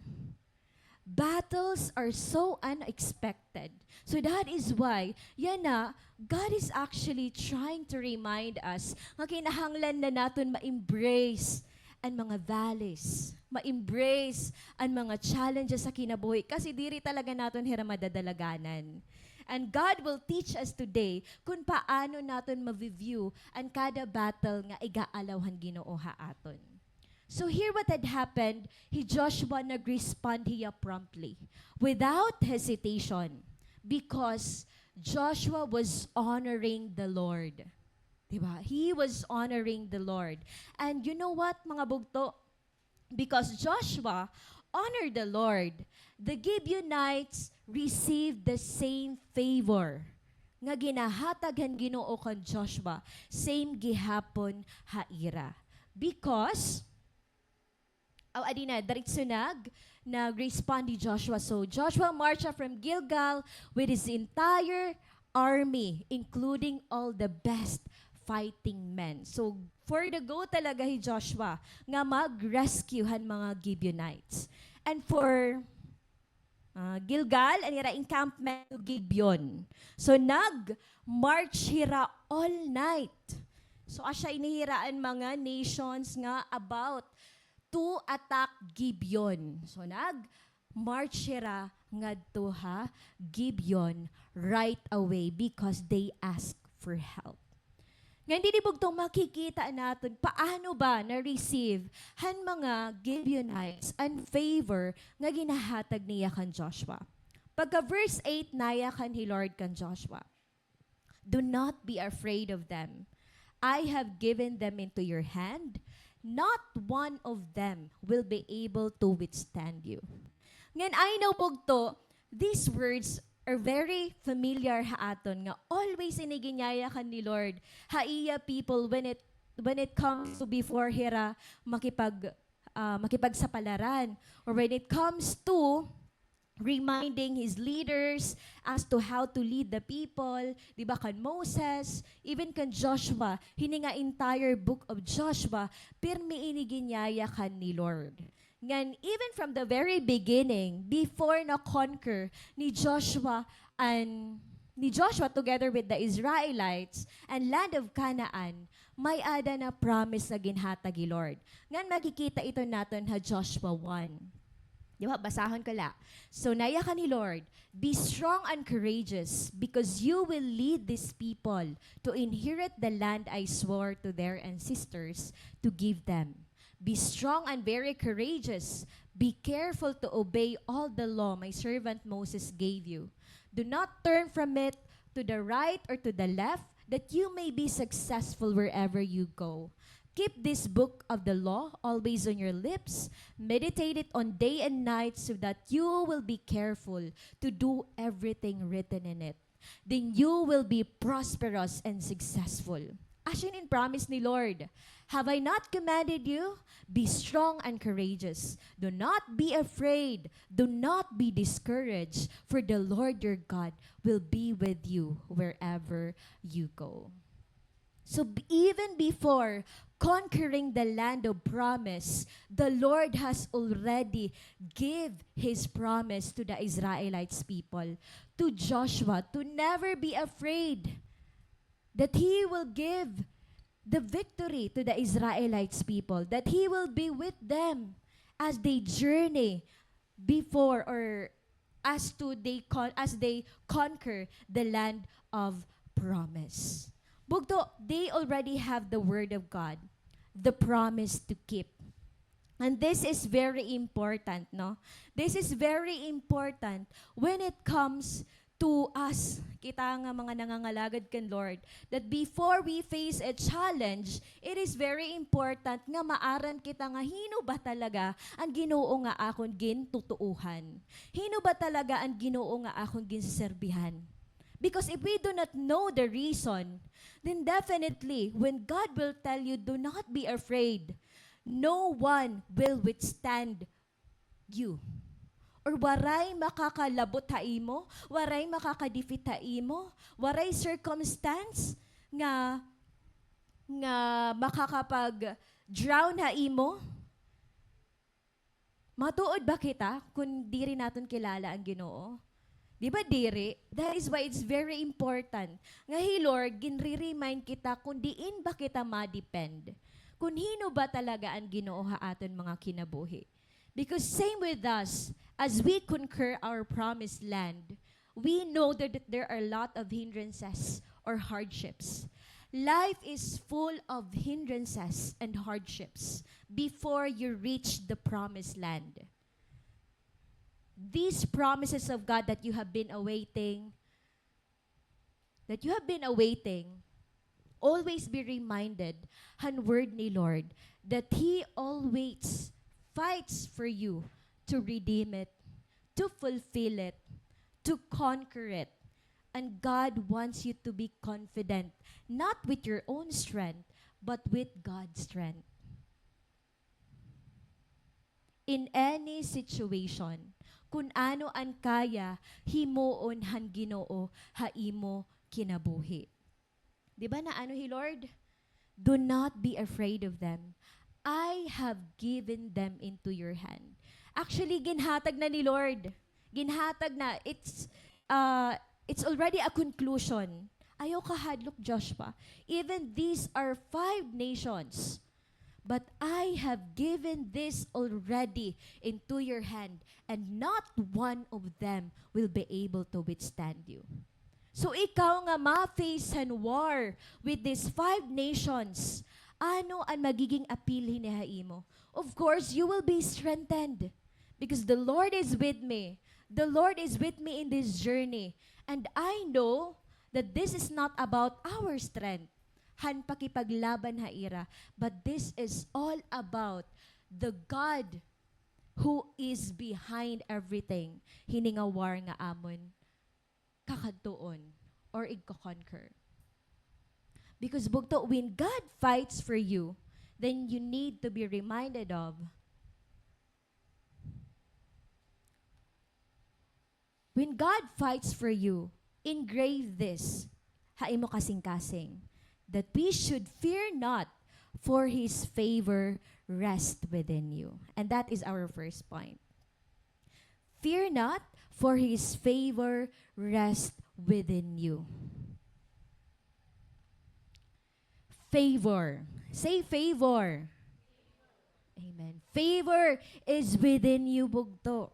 Battles are so unexpected. So that is why, yana, God is actually trying to remind us nga kinahanglan na naton ma-embrace an mga valleys, ma-embrace an mga challenges sa kinabuhi, kasi diri talaga naton hira madadalaganan. And God will teach us today kung paano naton ma-view an kada battle nga igaalaw han Ginoo ha aton. So here what had happened, hi Joshua nag-respond hiya promptly, without hesitation, because Joshua was honoring the Lord. Diba? He was honoring the Lord. And you know what, mga bugto? Because Joshua honored the Lord, the Gibeonites received the same favor nga ginahatag han Ginoo kan Joshua, same gihapon ha ira. Because, aw, adi na, diretso nag, nag-respond hi Joshua. So, Joshua marched up from Gilgal with his entire army, including all the best fighting men. So, for the go talaga hi Joshua nga mag-rescue han mga Gibeonites. And for, ah, Gilgal, an ira encampment to Gibeon. So, nag-march hira all night. So, asya ini hira an mga nations nga about to attack Gibeon. So, nag-march hira ngadto ha Gibeon right away because they ask for help. Ngan didi, bugto, makikita naton paano ba na-receive han mga Gibeonites an favor nga ginahatag niya kan Joshua. Pagka verse eight, nayakan hi Lord kan Joshua, "Do not be afraid of them. I have given them into your hand. Not one of them will be able to withstand you." Ngan I know, bugto, these words are very familiar ha aton nga always ini ginyayakan ni Lord ha iya people when it, when it comes to before hira makipag-, ah, makipagsapalaran, or when it comes to reminding his leaders as to how to lead the people, di ba, kan Moses, even kan Joshua, hini nga entire book of Joshua, pirmi ini ginyayakan ni Lord. Ngan, even from the very beginning, before na-conquer ni Joshua an, ni Joshua together with the Israelites an land of Canaan, may-ada na promise nga ginhatag hi Lord. Ngan makikita ito naton ha Joshua one. Di ba? Basahon ko la. So, nayakan hi Lord, "Be strong and courageous, because you will lead this people to inherit the land I swore to their ancestors to give them. Be strong and very courageous. Be careful to obey all the law my servant Moses gave you. Do not turn from it to the right or to the left, that you may be successful wherever you go. Keep this book of the law always on your lips. Meditate it on day and night so that you will be careful to do everything written in it. Then you will be prosperous and successful." Asya ini an promise ni Lord. "Have I not commanded you? Be strong and courageous. Do not be afraid. Do not be discouraged, for the Lord your God will be with you wherever you go." So, b-, even before conquering the land of promise, the Lord has already give his promise to the Israelites people, to Joshua, to never be afraid, that he will give the victory to the Israelites people, that he will be with them as they journey before, or as to they con-, as they conquer the land of promise. Bugto, they already have the word of God, the promise to keep. And this is very important, no? This is very important when it comes to us, kita nga mga nangangalagad kan Lord, that before we face a challenge, it is very important nga maaram kita nga hin-o ba talaga an Ginoo nga akon gintutuohan. Hin-o ba talaga an Ginoo nga akon ginseserbihan? Because if we do not know the reason, then definitely, when God will tell you, "Do not be afraid," no one will withstand you. Or waray makakalabot ha imo, waray makaka-defeat ha imo, waray circumstance nga, nga makakapag-drown ha imo. Matuod ba kita kun diri naton kilala an Ginoo? Di ba diri? That is why it's very important nga hi Lord, ginre-remind kita kun diin ba kita ma-depend. Kun hin-o ba talaga an Ginoo ha aton mga kinabuhi. Because same with us, as we conquer our promised land, we know that, that there are a lot of hindrances or hardships. Life is full of hindrances and hardships before you reach the promised land. These promises of God that you have been awaiting, that you have been awaiting, always be reminded han word ni Lord that He always fights for you to redeem it, to fulfill it, to conquer it. And God wants you to be confident, not with your own strength, but with God's strength. In any situation, kun ano an kaya himuon han Ginoo ha imo kinabuhi. Di ba naano hi Lord? "Do not be afraid of them. I have given them into your hand." Actually, ginhatag na ni Lord. Ginhatag na. It's, uh, it's already a conclusion. Ayaw kahadlok, Joshua. Even these are five nations. But I have given this already into your hand, and not one of them will be able to withstand you. So ikaw nga ma-face han war with these five nations, ano an magiging apil hini ha imo? Of course, you will be strengthened because the Lord is with me. The Lord is with me in this journey. And I know that this is not about our strength, han pakipaglaban ha ira, but this is all about the God who is behind everything. Hini nga war nga amon kakadtuon or igko-conquer. Because bugto, when God fights for you, then you need to be reminded of, when God fights for you, engrave this ha imo kasingkasing, that we should fear not, for His favor rest within you. And that is our first point. Fear not, for His favor rest within you. Favor. Say favor. Amen. Favor is within you, bugto.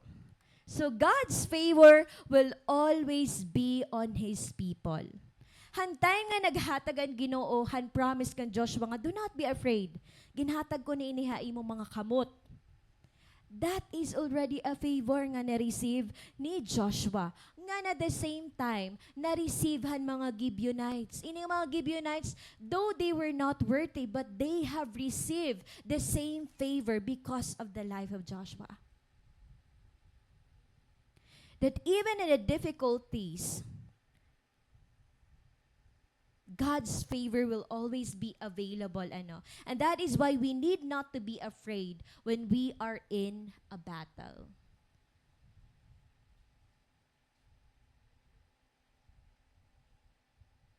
So God's favor will always be on His people. Han time nga naghatag an Ginoo han promise kan Joshua nga, "Do not be afraid. Ginhatag ko na ini ha imo mga kamot." That is already a favor nga na-receive ni Joshua. Ngan at the same time, na-receive han mga Gibeonites. Ini nga mga Gibeonites, though they were not worthy, but they have received the same favor because of the life of Joshua. That even in the difficulties, God's favor will always be available, ano? And that is why we need not to be afraid when we are in a battle.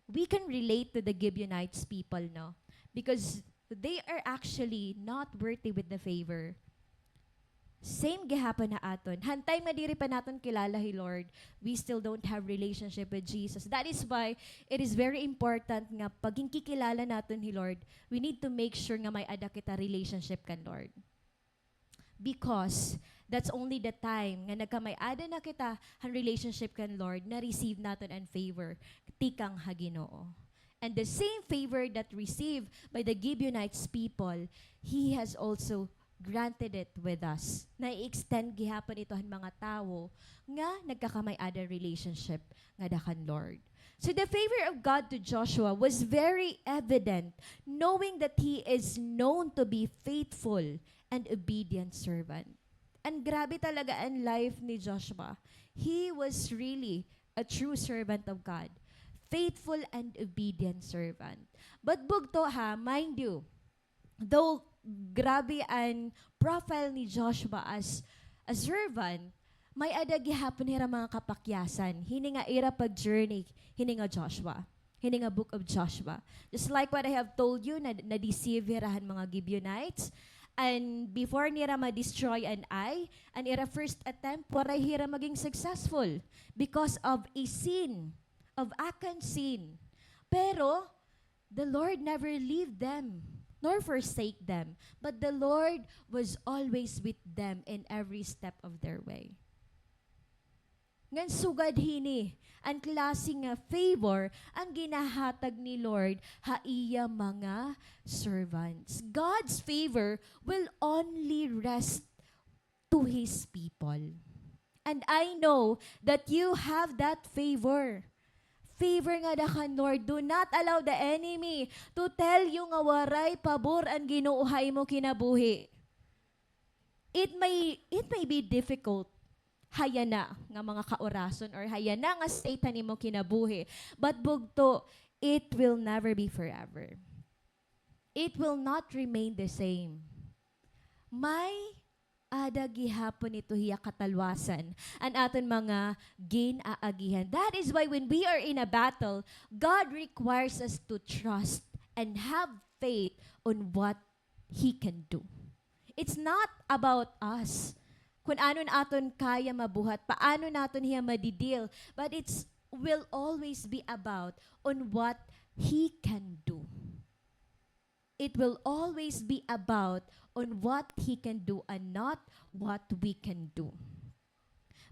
We can relate to the Gibeonites people, no? Because they are actually not worthy with the favor. Same gihapon ha aton. Han time nga diri pa naton kilala hi Lord, we still don't have relationship with Jesus. That is why it is very important nga pag ginkikilala naton hi Lord, we need to make sure nga may-ada kita relationship kan Lord. Because that's only the time nga nagkamay-ada na kita han relationship kan Lord, na-receive naton an favor tikang ha Ginoo. And the same favor that received by the Gibeonites people, He has also granted it with us. Na-extend gihapon ito han mga tawo nga nagkakamay-ada relationship ngada kan Lord. So the favor of God to Joshua was very evident, knowing that he is known to be faithful and obedient servant. And grabe talaga an life ni Joshua. He was really a true servant of God. Faithful and obedient servant. But bugto ha, mind you, though grabe an profile ni Joshua as a servant, may-ada gihapon hira mga kapakyasan hini nga ira pag-journey hini nga Joshua, hini nga book of Joshua. Just like what I have told you, na, na-deceive hira han mga Gibeonites. And before nira ma-destroy an Ai, an ira first attempt, waray hira maging successful because of a sin, of Achan sin. Pero, the Lord never leave them nor forsake them, but the Lord was always with them in every step of their way. Ngan sugad hini, an klase nga favor an ginahatag ni Lord ha iya mga servants. God's favor will only rest to His people. And I know that you have that favor. Favor ngada kan Lord. Do not allow the enemy to tell you nga waray pabor an Ginoo ha imo kinabuhi. It may, it may be difficult ha yana nga mga kaorason or ha yana nga state han imo kinabuhi. But bugto, it will never be forever. It will not remain the same. May-ada gihapon ito hiya katalwasan an aton mga gin-aagihan. That is why when we are in a battle, God requires us to trust and have faith on what He can do. It's not about us, kun ano an aton kaya mabuhat, paano naton hiya madi-deal, but it's will always be about on what He can do. It will always be about on what He can do and not what we can do.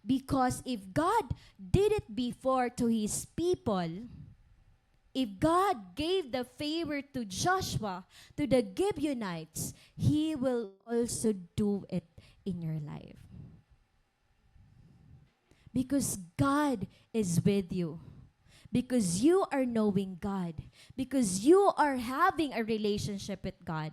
Because if God did it before to His people, if God gave the favor to Joshua, to the Gibeonites, He will also do it in your life. Because God is with you. Because you are knowing God. Because you are having a relationship with God.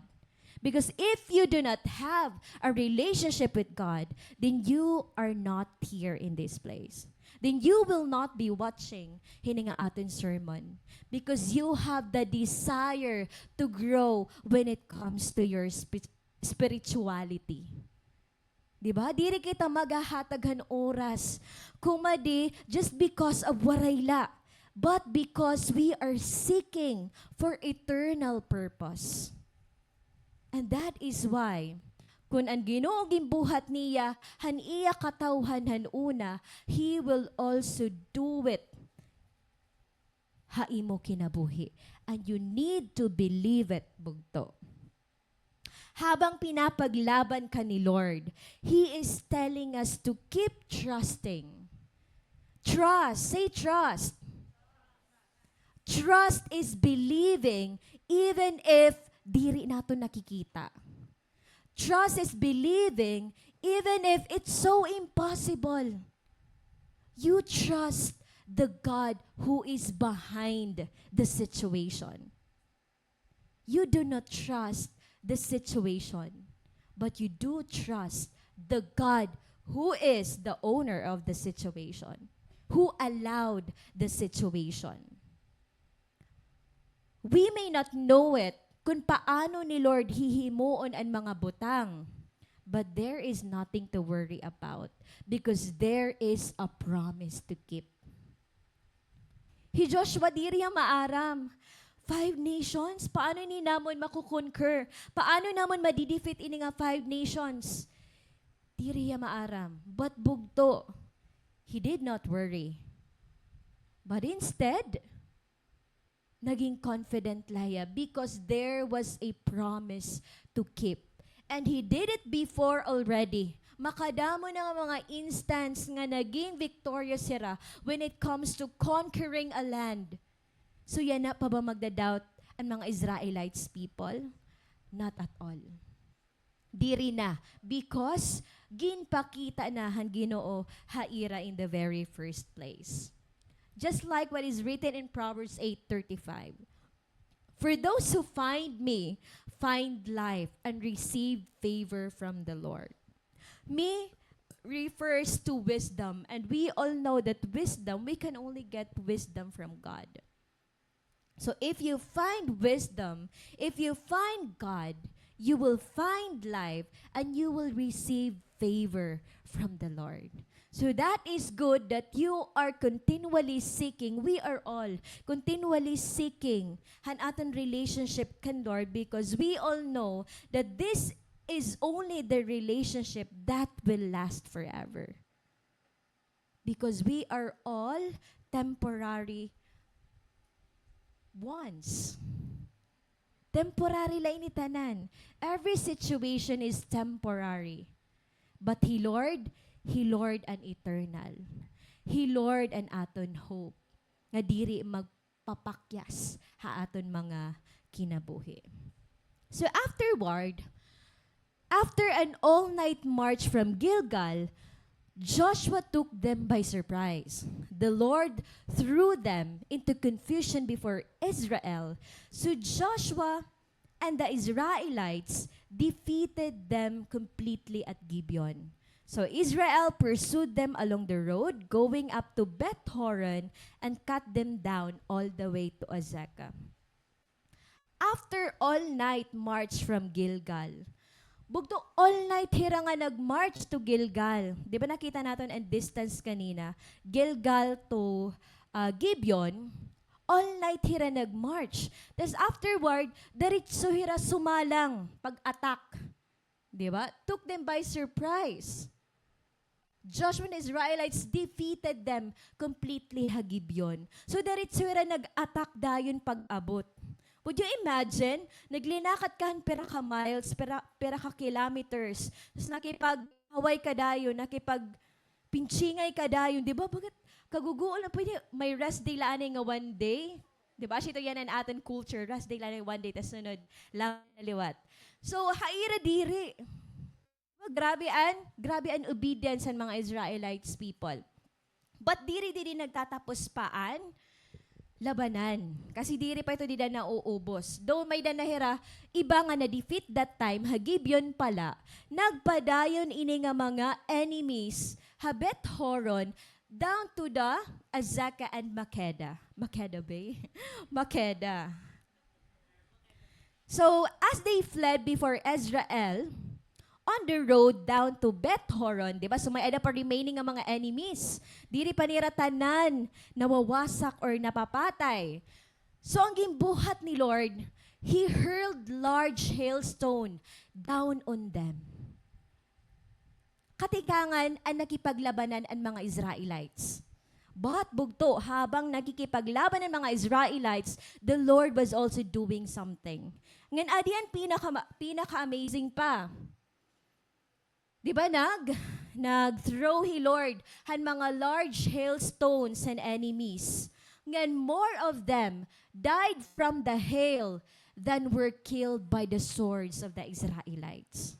Because if you do not have a relationship with God, then you are not here in this place. Then you will not be watching hini nga aton sermon. Because you have the desire to grow when it comes to your spi-, spirituality. Di ba? Diri kita maghahatag han oras. Kumadi, just because of waray la, but because we are seeking for eternal purpose. And that is why, kun an Ginoo ginbuhat niya han iya katawhan han una, He will also do it ha imo kinabuhi. And you need to believe it, bugto. Habang pinapaglaban ka ni Lord, He is telling us to keep trusting. Trust. Say trust. Trust is believing even if diri naton nakikita. Trust is believing even if it's so impossible. You trust the God who is behind the situation. You do not trust the situation, but you do trust the God who is the owner of the situation, who allowed the situation. We may not know it, kun paano ni Lord hihimuon an mga butang, but there is nothing to worry about because there is a promise to keep. Hi Joshua diri hiya maaram. Five nations? Paano ini namon mako-conquer? Paano namon madi-defeat ini nga five nations? Diri hiya maaram. But bugto, he did not worry. But instead, naging confident la hiya because there was a promise to keep. And he did it before already. Makadamo na nga mga instance nga naging victorious hira when it comes to conquering a land. So yana pa ba magda-doubt an mga Israelites people? Not at all. Diri na, because ginpakita na han Ginoo ha ira in the very first place. Just like what is written in Proverbs eight thirty-five, "For those who find me find life and receive favor from the Lord." Me refers to wisdom, and we all know that wisdom, we can only get wisdom from God. So if you find wisdom, if you find God, you will find life and you will receive favor from the Lord. So that is good that you are continually seeking. We are all continually seeking han aton relationship kan Lord, because we all know that this is only the relationship that will last forever. Because we are all temporary ones. Temporary la ini tanan. Every situation is temporary. But hi Lord, hi Lord an eternal. Hi Lord an aton hope nga diri magpapakyas ha aton mga kinabuhi. So afterward, after an all-night march from Gilgal, Joshua took them by surprise. The Lord threw them into confusion before Israel. So Joshua and the Israelites defeated them completely at Gibeon. So Israel pursued them along the road going up to Beth Horon and cut them down all the way to Azekah. After all night march from Gilgal. Bugto, all night hira nga nag-march to Gilgal. Di ba nakita naton an distance kanina? Gilgal to, ah, Gibeon. All night hira nag-march. Tas afterward, diretso hira sumalang, pag-attack. Di ba? Took them by surprise. Joshua and Israelites defeated them completely ha Gibeon. So, diretso hira nag-attack dayon pag-abot. Would you imagine? Naglinakat ka han pira ka miles, pira, pira ka kilometers. Tas nakipag-away ka dayon, nakipagpintsingay ka dayon. Di ba? Bakit kaguguol na pwede? May rest day la anay nga one day. Di ba? Asya ito yana an aton culture. Rest day la anay one day, tas sunod, laban na liwat. So, ha ira diri. Grabe an, grabe an obedience han mga Israelites people. But diri, diri nagtatapos pa an labanan. Kasi diri pa ito dida nauubos. Though may-ada na hira iba nga na-defeat that time, ha Gibeon pala, nagpadayon ini nga mga enemies ha Beth Horon down to the Azekah and Makeda. Makeda ba? Makeda. So, as they fled before Israel, on the road down to Beth Horon, di ba? So, may-ada pa remaining nga mga enemies. Diri pa nira tanan nawawasak or napapatay. So, an ginbuhat ni Lord, He hurled large hailstone down on them. Katikangan an nakipaglabanan an mga Israelites. But bugto, habang nakikipaglaban an mga Israelites, the Lord was also doing something. Ngan adi an pinaka-, pinaka-amazing pa. Di ba, nag-, nag-throw hi Lord han mga large hailstones han enemies. Ngan more of them died from the hail than were killed by the swords of the Israelites.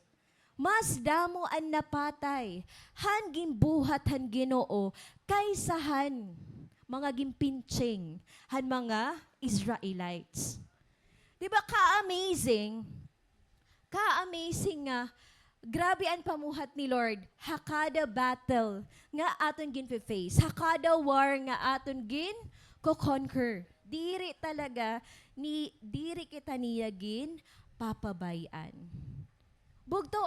Mas damo an napatay han ginbuhat han Ginoo kaysa han mga ginpintsing han mga Israelites. Di ba ka-amazing? Ka-amazing nga grabe an pamuhat ni Lord ha kada battle nga aton ginfe-face, ha kada war nga aton gin-co-conquer. Diri talaga ni, diri kita niya ginpapabay-an. Bugto,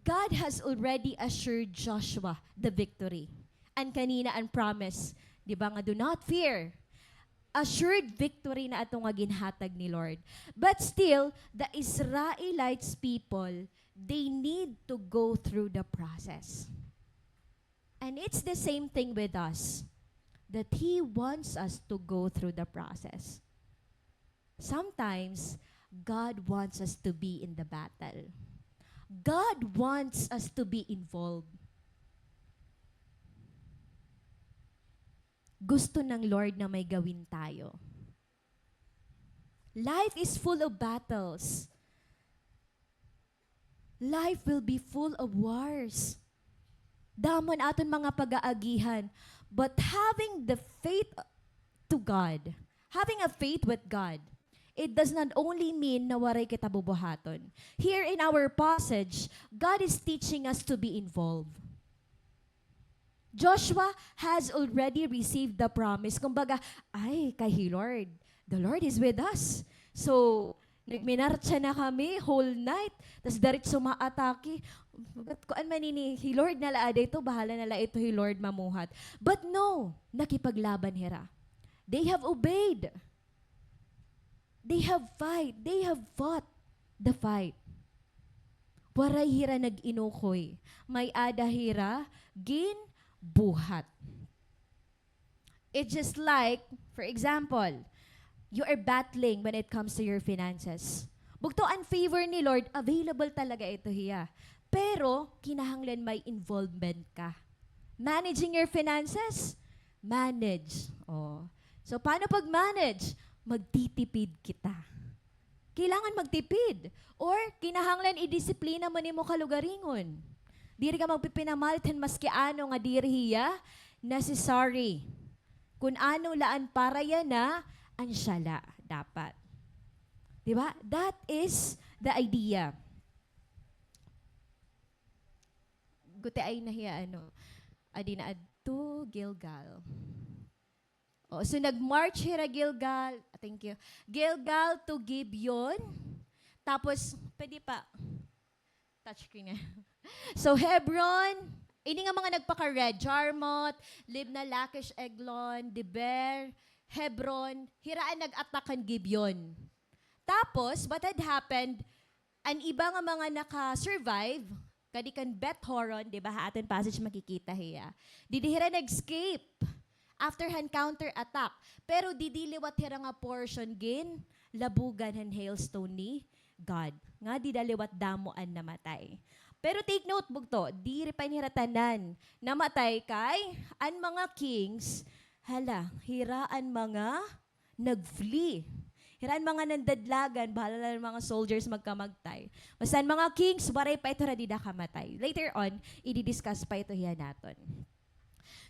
God has already assured Joshua the victory. An kanina an promise, di ba nga, "Do not fear." Assured victory na ato nga ginhatag ni Lord. But still, the Israelites people, they need to go through the process. And it's the same thing with us, that He wants us to go through the process. Sometimes, God wants us to be in the battle. God wants us to be involved. Gusto ng Lord na may gawin tayo. Life is full of battles. Life will be full of wars. Damo an aton mga pag-aagihan. But having the faith to God, having a faith with God, it does not only mean na waray kita bubuhaton. Here in our passage, God is teaching us to be involved. Joshua has already received the promise. Kumbaga, ay, kay hi Lord, the Lord is with us. So, nagminartsa na kami whole night, tas diretso maatake. Kuan man ini, hi Lord na la ada ito, bahala na la ito hi Lord mamuhat. But no, nakipaglaban hira. They have obeyed. They have fight. They have fought the fight. Waray hira nag-inukoy. May-ada hira ginbuhat. It's just like, for example, you are battling when it comes to your finances. Bugto, an favor ni Lord, available talaga ito hiya. Pero, kinahanglan may involvement ka. Managing your finances, manage. Oh. So, paano pag-manage? Magtitipid kita. Kailangan magtipid. Or, kinahanglan idisiplina mo nimo kalugaringon. Diri ka magpipinamalit hin maski ano nga diri hiya necessary. Kun ano la an para yana, an siya la dapat. Di ba? That is the idea. Gutiay na hiya, ano, adi na adto Gilgal. Oh, so nag-march hira Gilgal. Thank you. Gilgal to Gibeon. Tapos, pwede pa. Touchscreen nga. So, Hebron, ini nga mga nagpaka-red, Jarmuth, Libnah, Lachish, Eglon, Debir, Hebron, hira an nag-attack kan Gibeon. Tapos, what had happened, an iba nga mga naka-survive, kadi kan Beth Horon, di ba, ha aton passage makikita hiya. Didi hira nag-escape after han counter-attack. Pero didi liwat hira nga portion ginlabugan han hailstone ni God. Nga dida liwat damo an namatay. Pero take note, bugto, diri pa ini hira tanan namatay kay an mga kings, hala, hira an mga nag-flee. Hira an mga nandadlagan, bahala na an mga soldiers magkamagtay. Basta an mga kings, waray pa ito hira dida kamatay. Later on, i-discuss pa ito hiya naton.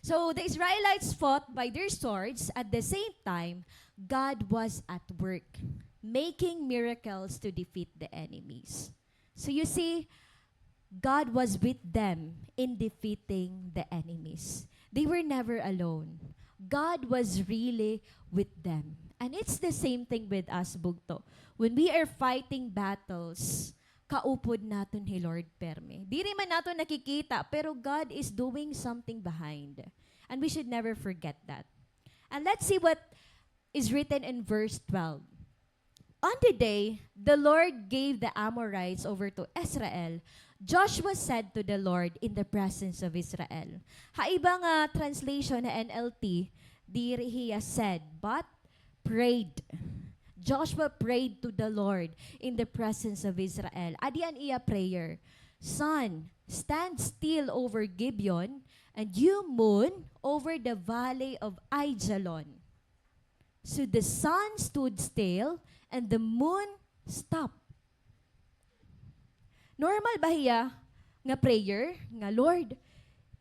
So, the Israelites fought by their swords. At the same time, God was at work, making miracles to defeat the enemies. So you see, God was with them in defeating the enemies. They were never alone. God was really with them. And it's the same thing with us, bugto. When we are fighting battles, kaupod naton hi Lord permi. Diri man naton nakikita, pero God is doing something behind. And we should never forget that. And let's see what is written in verse twelve. On the day the Lord gave the Amorites over to Israel, Joshua said to the Lord in the presence of Israel. Ha iba nga translation ha N L T, diri hiya said, but prayed. Joshua prayed to the Lord in the presence of Israel. Adi an iya prayer, "Sun, stand still over Gibeon, and you, moon, over the valley of Aijalon." So the sun stood still and the moon stopped. Normal ba hiya nga prayer nga, "Lord,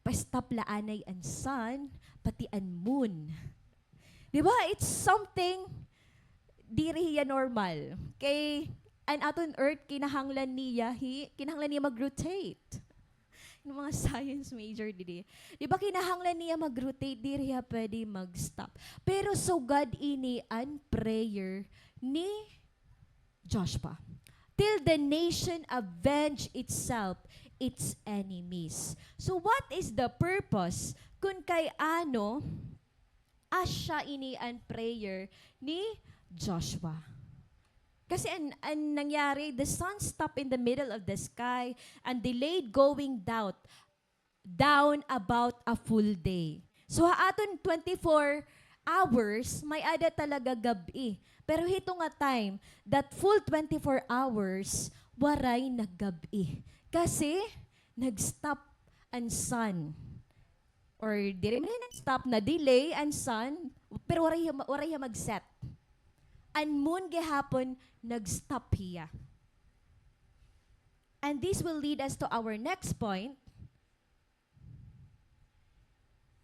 pa-stop la anay an sun, pati an moon"? Di ba? It's something diri hiya normal. Kay an aton earth, kinahanglan niya hi-, kinahanglan niya mag-rotate. Yung mga science major didi. Di ba kinahanglan niya mag-rotate, diri hiya pwede mag-stop. Pero sugad ini an prayer ni Joshua. "Till the nation avenge itself, its enemies." So what is the purpose kun kay ano asya ini an prayer ni Joshua? Kasi an, an nangyari, the sun stopped in the middle of the sky and delayed going down, down about a full day. So, ha aton twenty-four hours, may-ada talaga gab-i. Pero hito nga time, that full twenty-four hours, waray naggab-i. Kasi, nag-stop an sun. Or diri man nag-stop, na-delay an sun, pero waray hiya, waray hiya mag-set. An moon gihapon, nag-stop hiya. And this will lead us to our next point,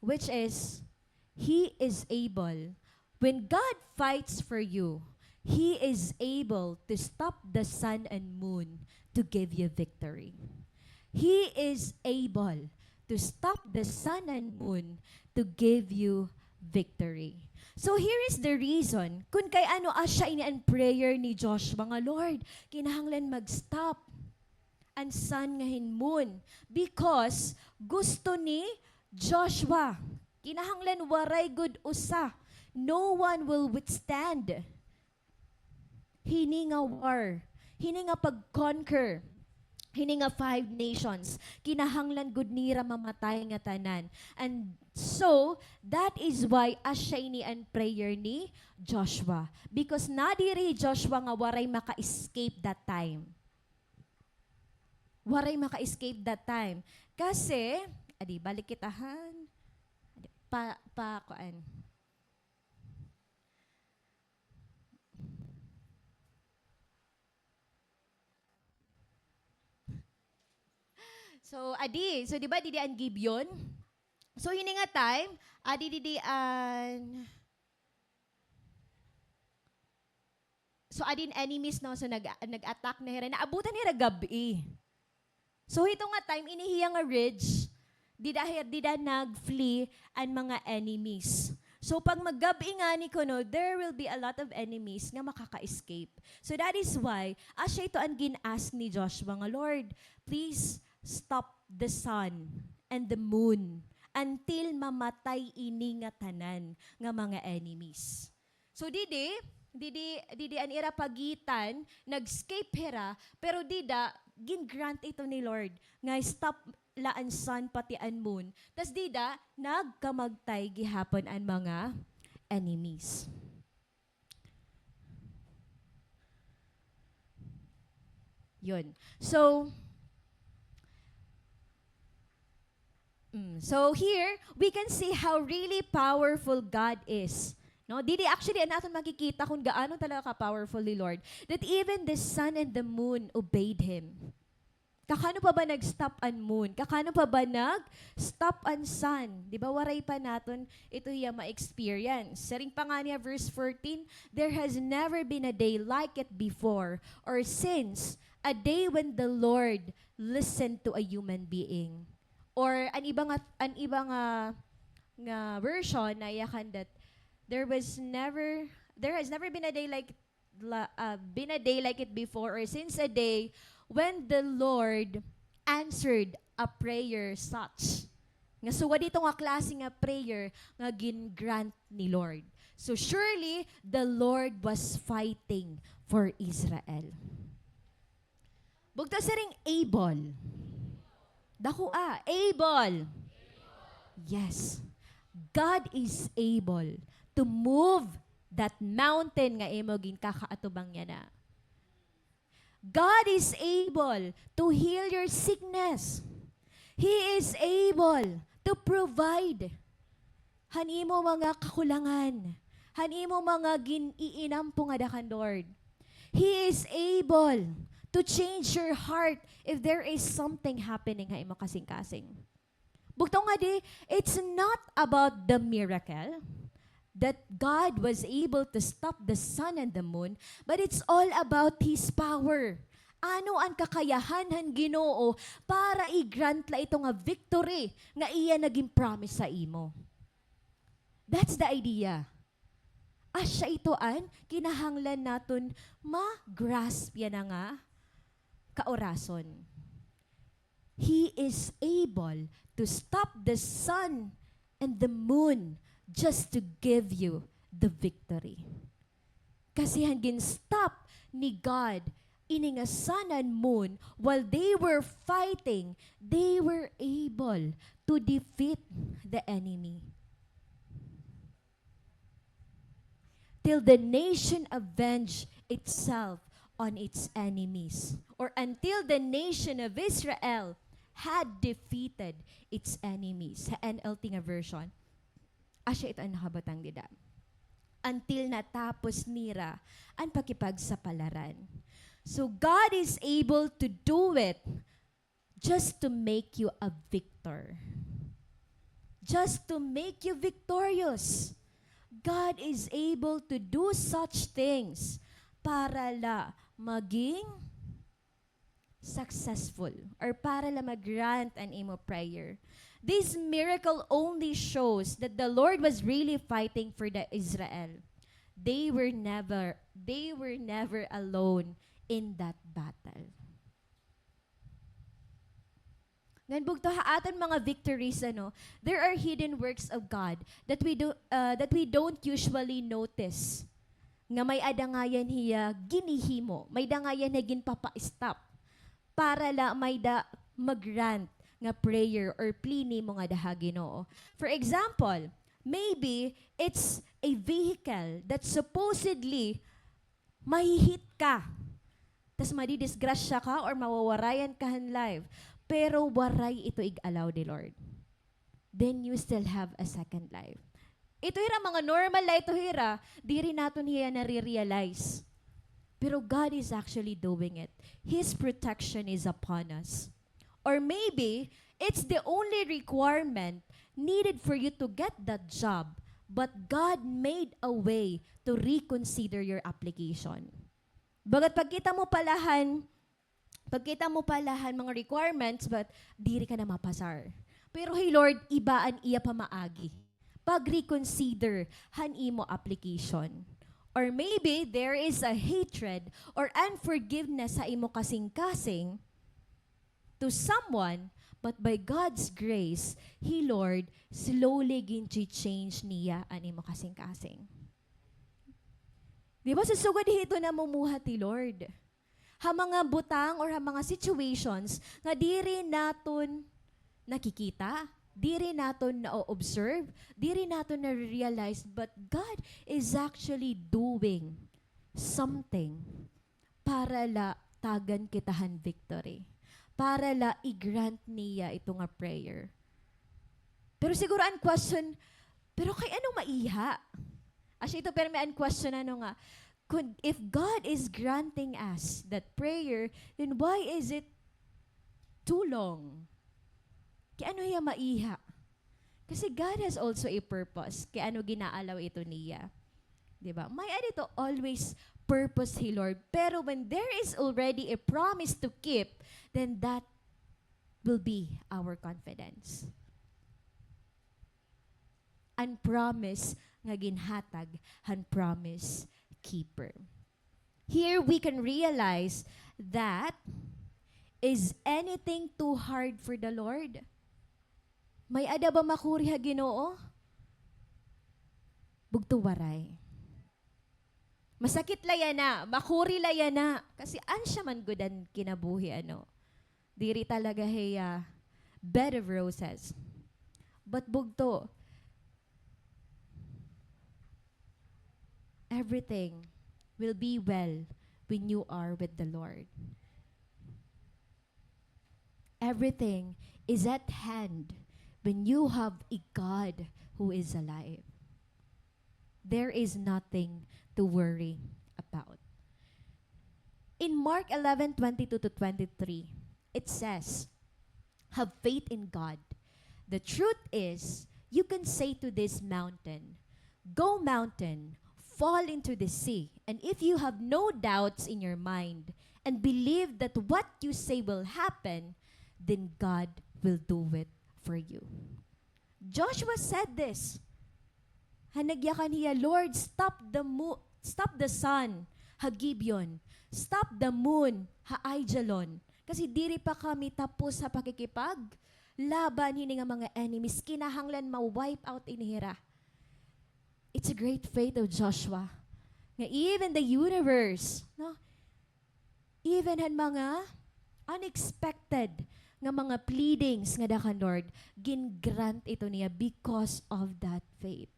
which is, He is able. When God fights for you, He is able to stop the sun and moon to give you victory. He is able to stop the sun and moon to give you victory. So here is the reason kun kay ano asya ini an prayer ni Joshua nga, "Lord, kinahanglan mag-stop an sun ngan hin moon." Because gusto ni Joshua, kinahanglan waray gud usa. No one will withstand hini nga war, hini nga pag-conquer, hini nga five nations. Kinahanglan gud nira mamatay nga tanan. And so, that is why asya ini an prayer ni Joshua. Because nadiri hi Joshua nga waray maka-escape that time. Waray maka-escape that time. Kasi, adi, balik kita han. Adi, pa, pa, kuan. So, adi, so di ba, didi an Gibeon? So, hini nga time, adi, didi an, so, adi an enemies, no? So, nag-, nag-attack na hira. Naabutan hira gab-i. So, hito nga time, ini hiya nga ridge, dida hi-, dida nag-flee an mga enemies. So, pag maggab-i ngani kuno, there will be a lot of enemies nga makaka-escape. So, that is why, asya ito an gin-ask ni Joshua nga, "Lord, please stop the sun and the moon until mamatay ini nga tanan nga mga enemies." So, didi, didi, didi an ira pagitan, nag-escape hira, pero dida, gin-grant ito ni Lord, nga stop la an sun pati an moon. Tas dida, nagkamagtay gihapon an mga enemies. Yun. So, Mm, so here, we can see how really powerful God is. No? Didi, actually, an aton makikita kung gaano talaga ka-powerful ni Lord. That even the sun and the moon obeyed Him. Kakano pa ba nag-stop an moon? Kakano pa ba nag-stop an sun? Di ba, waray pa naton ito hiya ma-experience. Siring pa ngani ha verse fourteen, "There has never been a day like it before or since, a day when the Lord listened to a human being." Or an iba nga, an iba nga, nga version, nayakan that there was never, there has never been a day like, la-, ah, been a day like it before, or since a day when the Lord answered a prayer such. Nga sugad hito nga klase nga prayer nga gin-grant ni Lord. So surely the Lord was fighting for Israel. Bugto, siring able. Dakoa, able. Yes. God is able to move that mountain nga imo ginkakaatubang yana. God is able to heal your sickness. He is able to provide han imo mga kakulangan, han imo mga gin-iinampo ngada kan Lord. He is able to change your heart if there is something happening ha imo kasingkasing. Bugto ngadi, it's not about the miracle that God was able to stop the sun and the moon, but it's all about His power. Ano an kakayahan han Ginoo para i-grant la ito nga victory nga iya na gin-promise sa imo? That's the idea. Asya ito an kinahanglan naton ma-grasp yana nga kaorason. He is able to stop the sun and the moon just to give you the victory. Kasi han gin-stop ni God ini nga sun and moon, while they were fighting, they were able to defeat the enemy. Till the nation avenge itself on its enemies, or until the nation of Israel had defeated its enemies. Sa N L T nga version, asya ito an nakabutang dida. Until natapos nira an pakipagsapalaran. So God is able to do it just to make you a victor. Just to make you victorious. God is able to do such things para la maging successful or para la ma-grant an imo prayer. This miracle only shows that the Lord was really fighting for the Israel. They were never, they were never alone in that battle. Ngan bugto ha aton mga victories, ano, there are hidden works of God that we do, uh, that we don't usually notice. Nga may-ada ngayan hiya ginhihimo, may-ada ngayan hiya ginpapa-stop para la may-ada ma-grant nga prayer or plea nimo ngada ha Ginoo. For example, maybe it's a vehicle that supposedly mahi-hit ka. Tas madidisgrasya ka or mawawarayan ka han life. Pero waray ito ig-allow ni Lord. Then you still have a second life. Ito hira mga normal la ito hira, diri naton hiya nare-realize. Pero God is actually doing it. His protection is upon us. Or maybe, it's the only requirement needed for you to get that job, but God made a way to reconsider your application. Baga't pagkita mo pa la han, pagkita mo pa la han mga requirements, but diri ka na mapasar. Pero hi Lord, iba an iya pamaagi pag-reconsider han imo application. Or maybe there is a hatred or unforgiveness ha imo kasingkasing to someone, but by God's grace, hi Lord, slowly ginchi-change niya an imo kasingkasing. Di ba, susugad hito namumuhat hi Lord ha mga butang or ha mga situations nga diri naton nakikita, diri naton na-observe, diri naton nare-realize, but God is actually doing something para la tagan kita han victory, para la i-grant niya ito nga prayer. Pero siguro an question, pero kay ano maiha? Asya ito, pero may an question, ano nga, kun, if God is granting us that prayer, then why is it too long? Kay ano hiya maiha? Kasi God has also a purpose kay ano gina-allow ito niya. Di ba? May-ada ito always purpose hi Lord. Pero when there is already a promise to keep, then that will be our confidence. An promise nga ginhatag han promise keeper. Here we can realize that, is anything too hard for the Lord? May-ada ba makuri ha Ginoo? Bugto waray. Masakit la yana, makuri la yana. Kasi asya man gud an kinabuhi, ano. Diri talaga hiya bed of roses. But bugto, everything will be well when you are with the Lord. Everything is at hand when you have a God who is alive. There is nothing to worry about. In Mark eleven twenty-two to twenty-three, it says, "Have faith in God. The truth is, you can say to this mountain, 'Go, mountain, fall into the sea.' And if you have no doubts in your mind and believe that what you say will happen, then God will do it for you." Joshua said this. Han nagyakan hiya, "Lord, stop the mo-, stop the sun ha Gibeon. Stop the moon ha Aijalon. Kasi diri pa kami tapos ha pakikipaglaban hini nga mga enemies. Kinahanglan ma-wipe out ini hira." It's a great faith of Joshua. Nga even the universe, no? Even han mga unexpected nga mga pleadings ngada kan Lord, gin-grant ito niya because of that faith.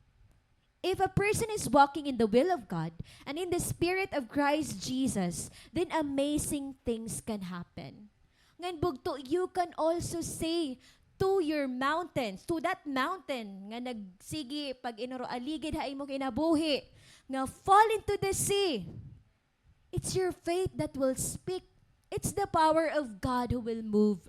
If a person is walking in the will of God and in the Spirit of Christ Jesus, then amazing things can happen. Ngan bugto, you can also say to your mountains, to that mountain nga nagsigi pag-inuro aligid ha imo kinabuhi, nga, "Fall into the sea." It's your faith that will speak. It's the power of God who will move.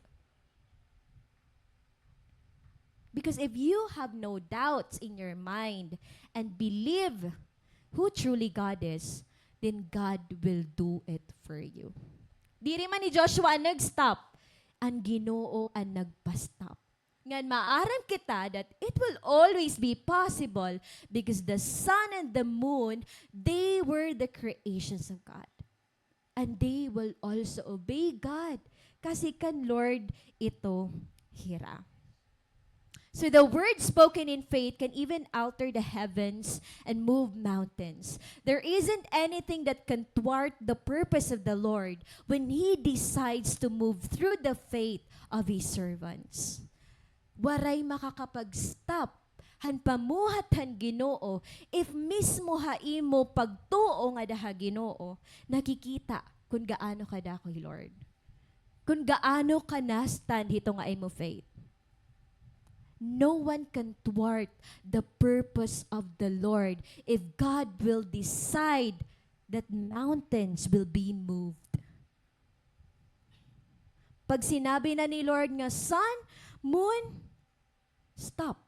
Because if you have no doubts in your mind and believe who truly God is, then God will do it for you. Diri man hi Joshua an nag-stop, an Ginoo an nagpa-stop. Ngan maaram kita that it will always be possible because the sun and the moon, they were the creations of God. And they will also obey God. Kasi kan Lord ito hira. So the word spoken in faith can even alter the heavens and move mountains. There isn't anything that can thwart the purpose of the Lord when He decides to move through the faith of His servants. Waray makakapag-stop han pamuhat han Ginoo if mismo ha imo pagtuo ngada ha Ginoo, nakikita kon gaano kadako hi Lord. Kon gaano ka na-stand hito nga imo faith. No one can thwart the purpose of the Lord if God will decide that mountains will be moved. Pag sinabi na ni Lord nga, "Sun, moon, stop,"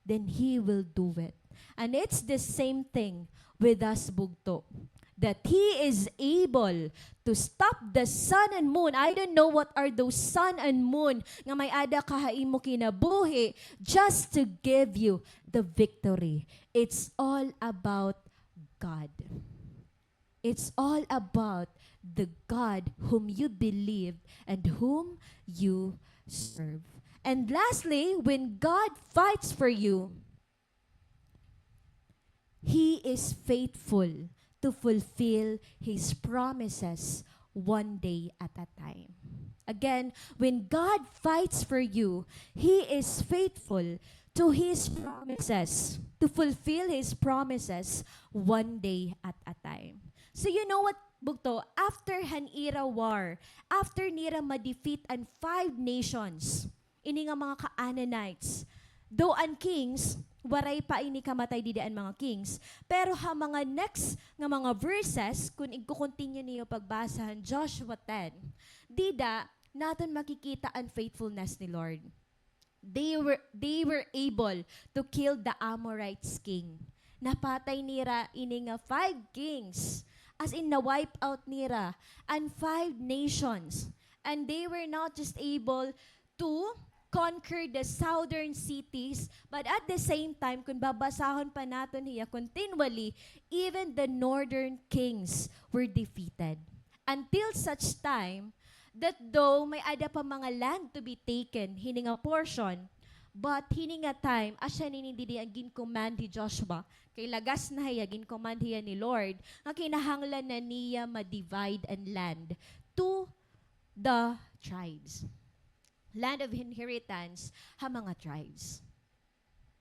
then He will do it. And it's the same thing with us, bugto. That He is able to stop the sun and moon. I don't know what are those sun and moon nga may-ada ka ha imo kinabuhi just to give you the victory. It's all about God. It's all about the God whom you believe and whom you serve. And lastly, when God fights for you, He is faithful to fulfill His promises one day at a time. Again, when God fights for you, He is faithful to His promises, to fulfill His promises one day at a time. So you know what, bugto? After han ira war, after nira ma-defeat an five nations, ini nga mga Canaanites, though an kings, waray pa ini kamatay dida an mga kings, pero ha mga next nga mga verses, kun igko-continue niyo pagbasa han Joshua ten, dida naton makikita an faithfulness ni Lord. They were, they were able to kill the Amorites king. Napatay nira ini nga five kings. As in, na-wipe out nira an five nations. And they were not just able to conquer the southern cities, but at the same time, kun babasahon pa naton hiya continually, even the northern kings were defeated. Until such time that though may-ada pa mga land to be taken, hini nga portion, but hini nga time, asya nini didi an gin-command hi Joshua, kay lagas na hiya, gin-command hiya ni Lord, nga kinahanglan na niya ma-divide an land to the tribes. Land of inheritance ha mga tribes.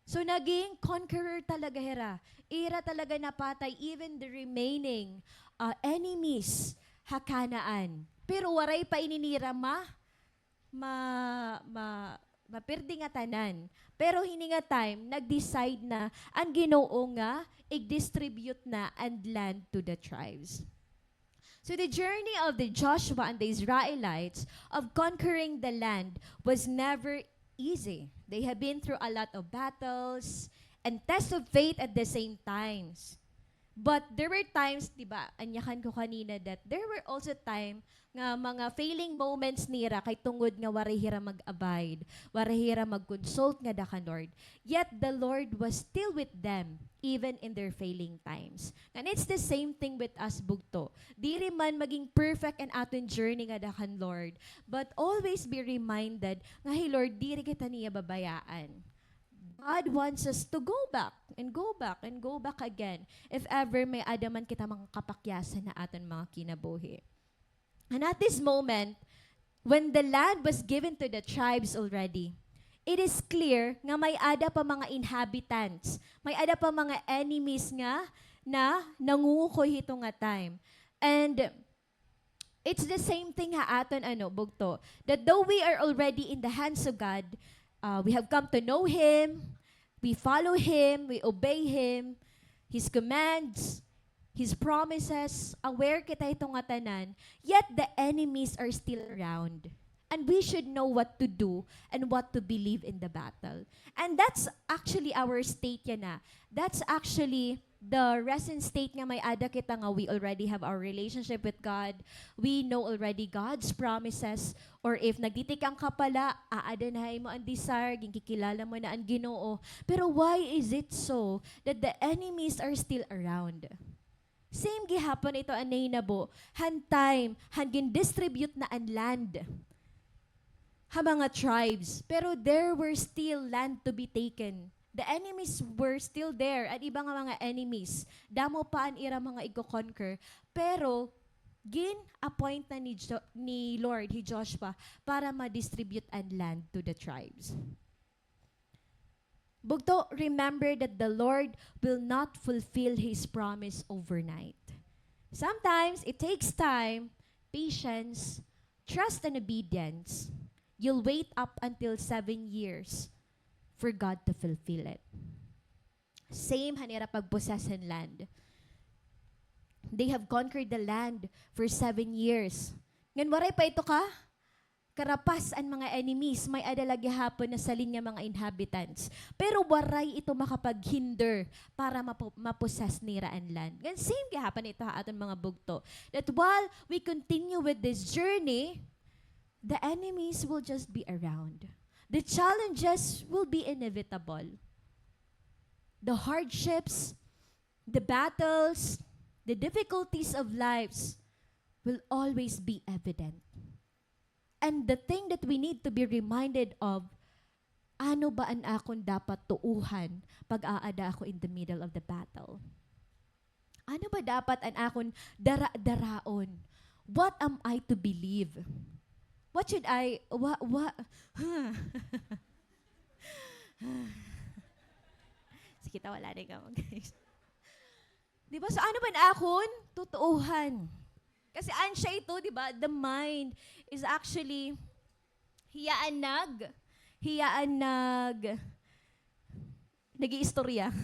So, naging conqueror talaga hira. Ira talaga napatay even the remaining, ah, enemies ha Canaan. Pero waray pa ini nira ma-, ma-, ma-, mapirdi ngatanan. Pero hini nga time, nag-decide na an Ginoo nga ig-distribute na an land to the tribes. So the journey of the Joshua and the Israelites of conquering the land was never easy. They have been through a lot of battles and tests of faith at the same times. But there were times, di ba, anyakan ko kanina that there were also time nga mga failing moments nira kay tungod nga waray hira mag-abide, waray hira mag-consult ngada kan Lord. Yet the Lord was still with them even in their failing times. And it's the same thing with us, bugto. Diri man maging perfect an aton journey ngada kan Lord, but always be reminded nga hi Lord, diri kita niya babayaan. God wants us to go back and go back and go back again if ever may-ada man kita mga kapakyasan ha aton mga kinabuhi. And at this moment, when the land was given to the tribes already, it is clear nga may-ada pa mga inhabitants, may-ada pa mga enemies nga na nangungukoy hito nga time. And it's the same thing ha aton, ano, bugto, that though we are already in the hands of God, uh, we have come to know Him, we follow Him, we obey Him, His commands, His promises, aware kita hito ngatanan, yet the enemies are still around. And we should know what to do and what to believe in the battle. And that's actually our state yana. That's actually the recent state nga may-ada kita nga we already have our relationship with God. We know already God's promises. Or if nagtitikang ka pa la, aada na ha imo an desire, ginkikilala mo na an Ginoo. Pero why is it so that the enemies are still around? Same gihapon ito an nahinabo han time han gin-distribute na an land ha mga tribes, pero there were still land to be taken. The enemies were still there, an iba nga mga enemies. Damo pa an ira mga igko-conquer, pero gin-appoint na ni Jo-, ni Lord hi Joshua para ma-distribute an land to the tribes. Bugto, remember that the Lord will not fulfill His promise overnight. Sometimes, it takes time, patience, trust, and obedience. You'll wait up until seven years for God to fulfill it. Same han ira pag-possess han land. They have conquered the land for seven years. Ngan waray pa ito ka karapas an mga enemies, may-ada la gihapon na salin nga mga inhabitants. Pero waray ito makapaghinder para mapo-, ma-possess nira an land. Ngan same gihapon ito ha aton mga bugto. That while we continue with this journey, the enemies will just be around. The challenges will be inevitable. The hardships, the battles, the difficulties of lives will always be evident. And the thing that we need to be reminded of, ano ba an akon dapat tuohan pag aada ako in the middle of the battle? Ano ba dapat an akon dara-daraon? What am I to believe? What should I, wa-, wa-, Sige, tawa la rin kamo, guys. Di ba? So, ano ba an akon tutuohan? Kasi an siya ito, di ba? The mind is actually, hiya an nag-, hiya an nag-, nag-iistorya.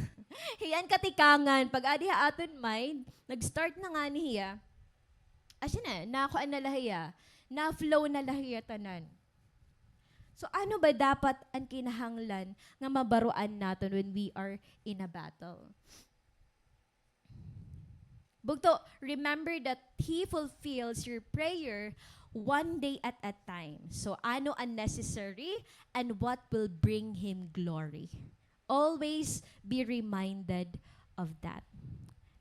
Hiya an katikangan. Pag adi ha aton mind, nag-start na ngani hiya. Asya na, nakuan na la hiya. Na-flow na la hiya tanan. So, ano ba dapat an kinahanglan nga mabaroan naton when we are in a battle? Bugto, remember that He fulfills your prayer one day at a time. So, ano an necessary and what will bring Him glory? Always be reminded of that.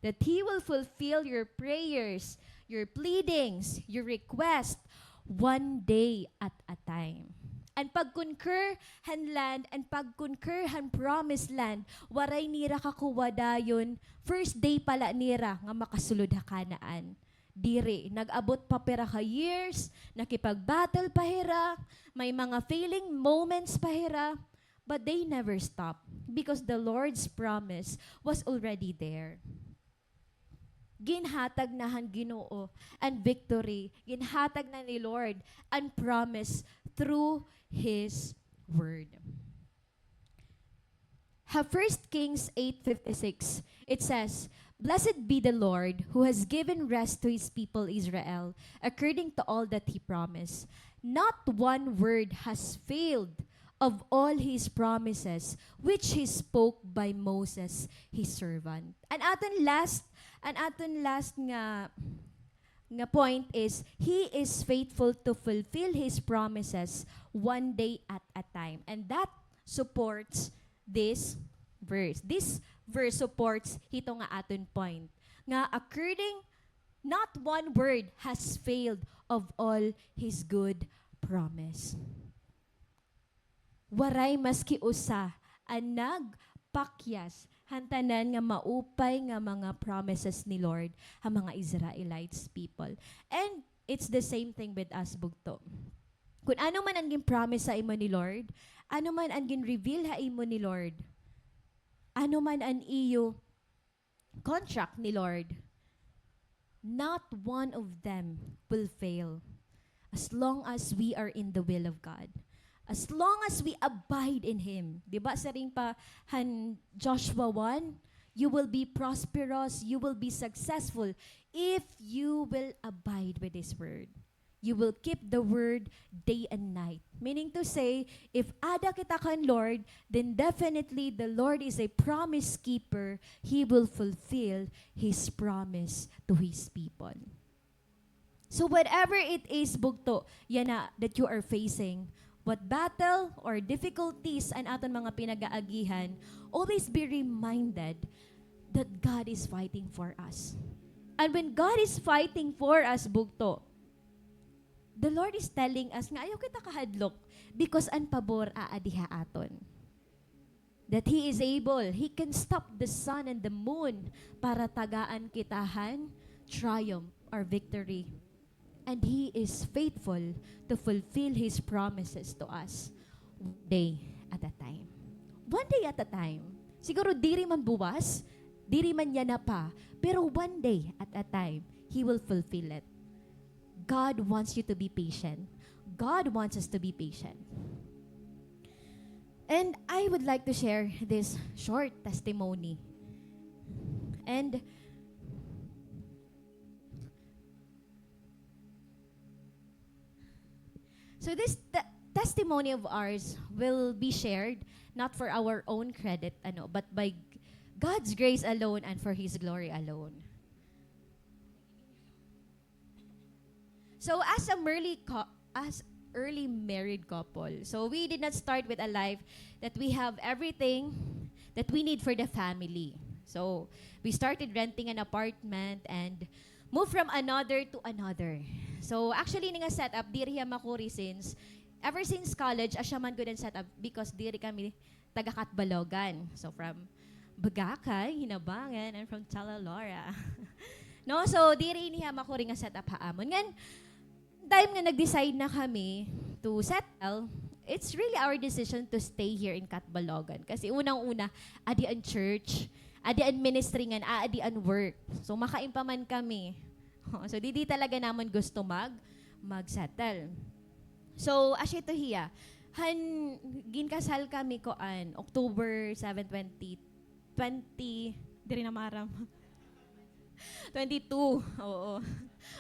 That He will fulfill your prayers, your pleadings, your request, one day at a time. An pag-conquer han land, an pag-conquer han promised land, waray nira kakuha dayon first day pa la nira nga makasulod ha Canaan. Diri, nag-abot pa pira ka years, nakipag-battle pa hira, may mga failing moments pa hira, but they never stop because the Lord's promise was already there. Ginhatag na han Ginoo an victory. Ginhatag na ni Lord an promise through His word. Ha First Kings eight fifty-six, it says, "Blessed be the Lord who has given rest to His people Israel, according to all that He promised. Not one word has failed of all His promises which He spoke by Moses, His servant." An aton last, an aton last nga, nga point is, He is faithful to fulfill His promises one day at a time. And that supports this verse. This verse supports hito nga aton point. Nga according, not one word has failed of all His good promise. Waray maski usa an nagpakyas han tanan nga maupay nga mga promises ni Lord ha mga Israelites people. And it's the same thing with us, bugto. Kun ano man an gin-promise ha imo ni Lord, ano man an gin-reveal ha imo ni Lord, ano man an iyo contract ni Lord, not one of them will fail as long as we are in the will of God. As long as we abide in Him. Di ba, siring pa han Joshua one, You will be prosperous, you will be successful if you will abide with His word. You will keep the word day and night. Meaning to say, if ada kita kan Lord, then definitely the Lord is a promise keeper. He will fulfill His promise to His people. So whatever it is, bugto, yana, that you are facing, what battle or difficulties an aton mga pinag-aagihan, always be reminded that God is fighting for us. And when God is fighting for us, bugto, the Lord is telling us nga ayaw kita kahadlok because an pabor aadi ha aton. That He is able, He can stop the sun and the moon para tagaan kita han triumph or victory. And He is faithful to fulfill His promises to us one day at a time. One day at a time. Siguro diri man buwas, diri man yana pa, pero one day at a time, He will fulfill it. God wants you to be patient. God wants us to be patient. And I would like to share this short testimony. And so this te-, testimony of ours will be shared not for our own credit, ano, but by God's grace alone and for His glory alone. So as a merly cou-, as early married couple, so we did not start with a life that we have everything that we need for the family. So we started renting an apartment and move from another to another. So actually, ini nga setup diri hiya makuri since, ever since college, asya man gud an setup because diri kami taga Catbalogan. So from Bagacay, Hinabangan, and from Talalora. No, so diri ini hiya makuri nga setup ha amon. Ngan time nga nag-decide na kami to settle, it's really our decision to stay here in Catbalogan. Kasi unang-una, adi an church, adi an ministry, ngan aadi an work. So makain pa man kami. So didi talaga namon gusto mag, mag-settle. So asya ito hiya. Han ginkasal kami kuan, October seven, twenty twenty, diri na maaram. Twenty-two, oo.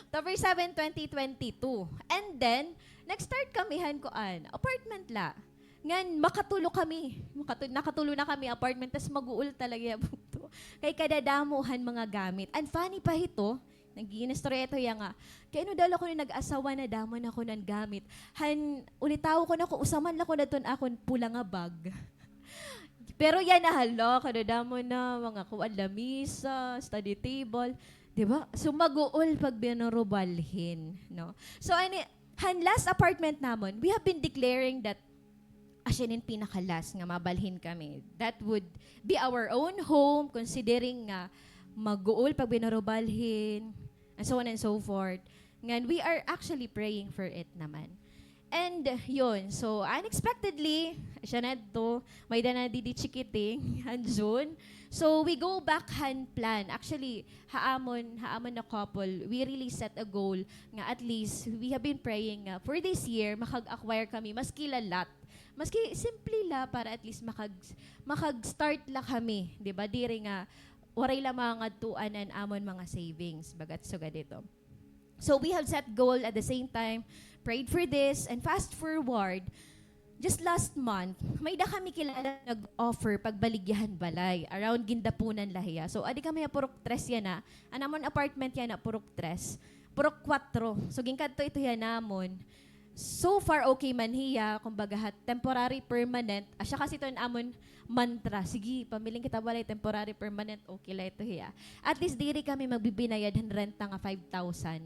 October seven, twenty twenty-two. And then, nag-start kami han kuan, apartment la. Ngan makatulo kami. Makatu-, nakatulo na kami apartment, tas maguol talaga hiya bugto. Kay kadadamo han mga gamit. And funny pa hito, nag-iinistorya ito hiya nga, kay ano daw la kuno nag-asawa, nadamo na kuno an gamit. Han, ulitawo kuno ako, usa man la kuno adto an akon pula nga bag. Pero yana, hala, kadadamo na, mga kuan, lamisa, study table, di ba? So maguol pag binurubalhin, no? So ani, han last apartment namon, we have been declaring that asya ini an pinaka-last nga mabalhin kami. That would be our own home, considering nga maguol pag binurubalhin, and so on and so forth. Ngan, we are actually praying for it naman. And, yun, so, unexpectedly, asya na adto, may-ada na didi chikiting, han June. So, we go back han plan. Actually, ha amon, ha amon na couple, we really set a goal nga at least, we have been praying nga for this year, makag-acquire kami, maski la lot. Maski simple la, para at least makag-, makag-start la kami, di ba? Diri nga, waray la mangadtuan an amon mga savings, bagat sugad ito. So we have set goal at the same time, prayed for this, and fast forward, just last month, may-ada kami kilala nag-offer pagbaligya han balay. Around Guindapunan la hiya. So adi kami ha purok tres yana. An amon apartment yana, purok tres. Purok kwatro. So ginkadto ito hiya namon. So far, okay man hiya. Kumbaga, ha, temporary, permanent. Asya kasi ito an amon mantra. Sige, pamiling kita balay, temporary, permanent, okay la ito hiya. At least, diri kami magbibinayad han renta nga five thousand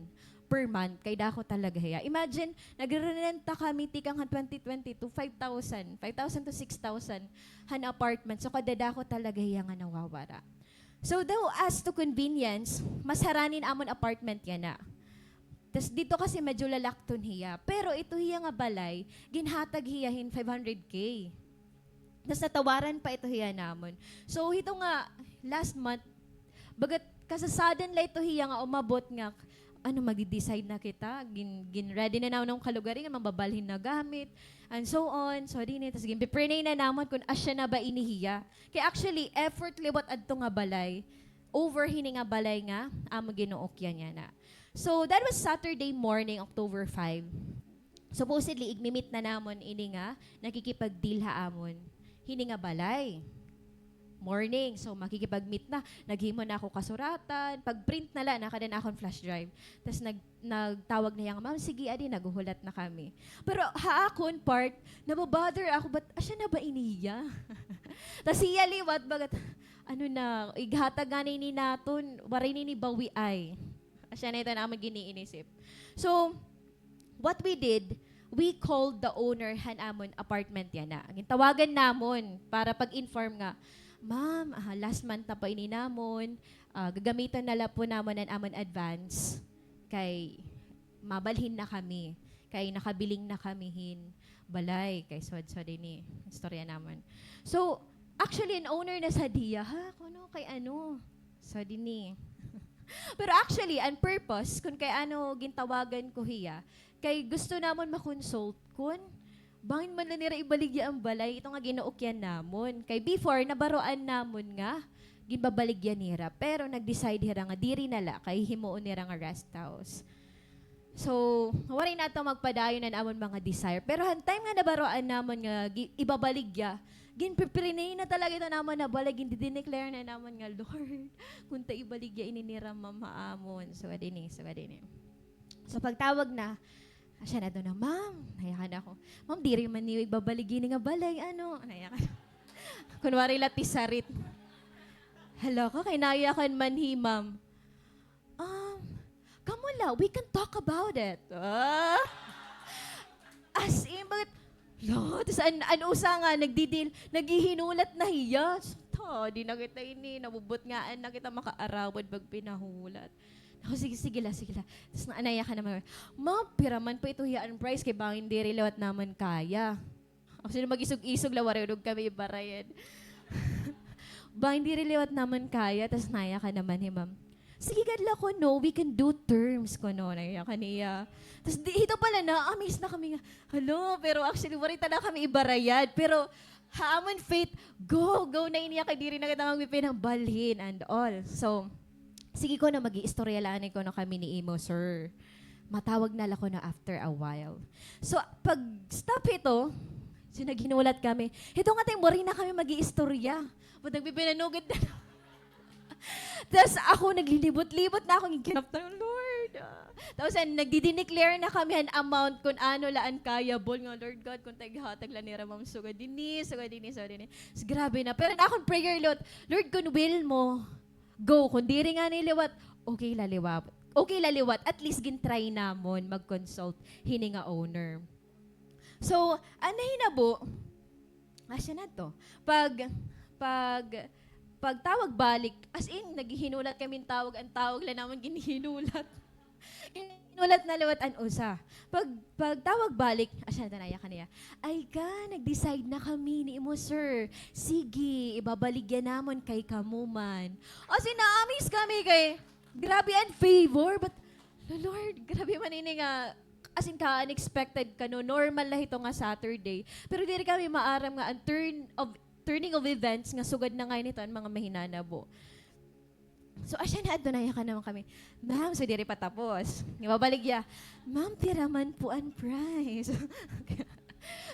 per month. Kay dako talaga hiya. Imagine, nagrerenta kami tikang han twenty twenty-two, five thousand, five thousand to six thousand han apartment. So, kadadako talaga hiya nga nawawara. So, daw as to convenience, mas harani an amon apartment yana. Tas didto kasi medyo lalakton hiya. Pero ito hiya nga balay, ginhatag hiya hin five hundred K. Tas natawaran pa ito hiya namon. So, hito nga last month, bagat kasa-sudden la ito hiya nga umabot nga ano, magdi-decide na kita, gin-, gin-ready na namon an kalugaringon, mababalhin na gamit, and so on. So, dinhi, tas ginpiprinay na namon kon asya na ba ini hiya. Kay actually, effort liwat adto nga balay, over hini nga balay nga amon ginuukyan yana. So, that was Saturday morning, October five. Supposedly, igmi-meet na namon ini nga nakikipag-deal ha amon. Hini nga balay. Morning. So, makikipag-meet na. Naghimo na ako kasuratan. Pag-print na la, nakada na akon flash drive. Tas nag-, nagtawag na hiya nga, "Ma'am, sige, adi, naghuhulat na kami." Pero ha akon part, nababother ako, ba't asya na ba ini hiya? Tas hiya liwat, bagat, ano na, ighatag ngani ini naton, waray ini bawiay. Asya na ito na amon giniinisip. So, what we did, we called the owner han amon apartment yana. Gintawagan namon para pag-inform nga, "Ma'am, ah, last month na po ini namon. Ah, gagamiton na la po namon an amon advance kay mabalhin na kami. Kay nakabiling na kami hin balay." Kay suwad-suwad ini istorya namon. So, actually, an owner na sad hiya, ha? Kuno kay ano? So, dinhi. Pero actually, an purpose, kun kay ano gintawagan ko hiya, kay gusto namon ma-consult kun bangin man la nira ibaligya an balay, ito nga ginuukyan namon. Kay before, nabaroan namon nga ginbabaligya nira, pero nag-decide hira nga diri na la, kay himuon nira nga rest house. So, waray nato magpadayon an amon mga desire. Pero han time nga nabaroan namon nga gi-, ibabaligya, ginpiprinay na talaga ito namon nga balay, gindideclare na namon nga, "Lord, kunta ibaligya ini nira, ma'am, ha amon." So, dinhi, so, dinhi. So, pagtawag na, asya na ito na, "Ma'am," nayakan ako. "Ma'am, diri man niyo ibabaligya ini nga balay, ano?" Nayakan. Kunwari la tisarit. Hala ka, kay nayakan man hi ma'am. Um, kamo la, we can talk about it. Ah? As in, bakit? Lo, tas an, an usa nga, nagdidil, naghihinulat na hiya. Ta, di na kita ini, nabubutngaan na kita makaarawad pag pinahulat. Ako, sige, sige la, sige la. Tas na, nayakan naman, "Ma'am, pira man po ito hiya an price, kay bangin diri liwat namon kaya." Ako, sino mag-isog-isog la, waray daw kami ibarayad. Bangin diri liwat namon kaya, tas nayakan naman hi ma'am. "Sige gad la kuno, we can do terms," kuno, nayakan hiya. Tas di, hito pa la, na-amaze na kami nga, "Hala, pero actually, waray talaga kami ibarayad." Pero, ha amon faith, go, go na ini hiya kay diri na kita magpipinangbalhin and all. So, "Sige kuno, mag-iistorya la anay kuno kami ni imo, sir. Matawag na la kuno after a while." So, pag-stop hito, so naghinulat kami. Hito nga time, waray na kami mag-iistorya. But nagpipinanugid na. Tas ako, naglilibot-libot na ako, ginkinaptan, "Lord, ah." Tapos, an, nagdidineclare na kami an amount kun ano la an kayable nga, "Lord God, kun ta ighatag la nira, ma'am, sugad dinhi, sugad dinhi, sugad dinhi." Grabe na. Pero an akon prayer, Lord, "Lord, kun will mo, go. Kun diri ngani liwat, okay la liwat. Okay la liwat. At least gin-try namon mag-consult hini nga owner." So, an nahinabo, asya na to. Pag, pag, pagtawag balik, as in, naghihinulat kami hin tawag, an tawag la namon ginhihinulat. Ginhihinulat na liwat an usa. Pag, pagtawag balik, asya na to, nayakan hiya. "Ay ka, nag-decide na kami ni imo, sir. Sige, ibabaligya namon kay kamo man." As in, na-amaze kami kay, grabe an favor, but, "Lo, Lord, grabe man ini nga," as in, ka-unexpected kuno, normal la hito nga Saturday. Pero diri kami maaram nga an turn of, turning of events nga sugad na ngay-an hito an mga mahinanabo. So, asya na adto, nayakan naman kami, "Ma'am," so diri pa tapos. Ibabaligya, "Ma'am, pira man po an price?"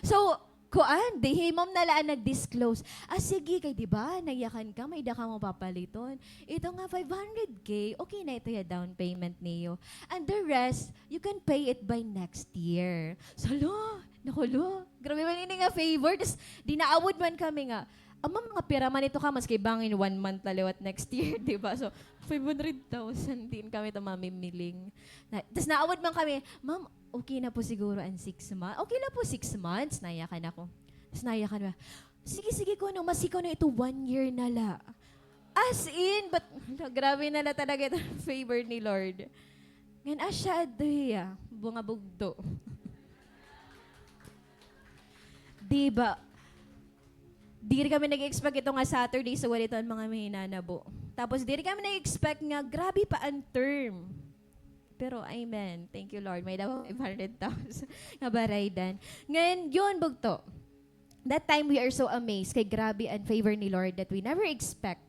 So, kuan, di hi ma'am na la an nag-disclose. "Ah, sige, kay di ba, nayakan ka, may-ada kamo papaliton. Ito nga five hundred K, okay na ito hiya down payment niyo. And the rest, you can pay it by next year." So, lo, naku, lo, grabe man ini nga favor. Tas, di naawod man kami nga, "Ah, ma'am, mga pira man ito ka, maski bangin one month la liwat next year, di ba?" So, five hundred thousand, diin kami ito mamimiling. Na, tas naawod man kami, "Ma'am, okay na po siguro an six months?" "Okay la po, six months," nayakan ako. Tas nayakan ba, "Sige, sige kuno, maski kuno ito one year na la." As in, but, grabe na la talaga ito favor ni Lord. Ngan asya adto hiya, bunga bugto. Di ba? Diri kami nag-expect ito nga Saturday, so wala ito an mga mahinanabo. Tapos, diri kami nag-expect nga grabe pa an term. Pero amen. Thank you, Lord. May-ada pa five hundred thousand nga baraydan. Ngan, yun, bugto. That time, we are so amazed kay grabe an favor ni Lord that we never expect.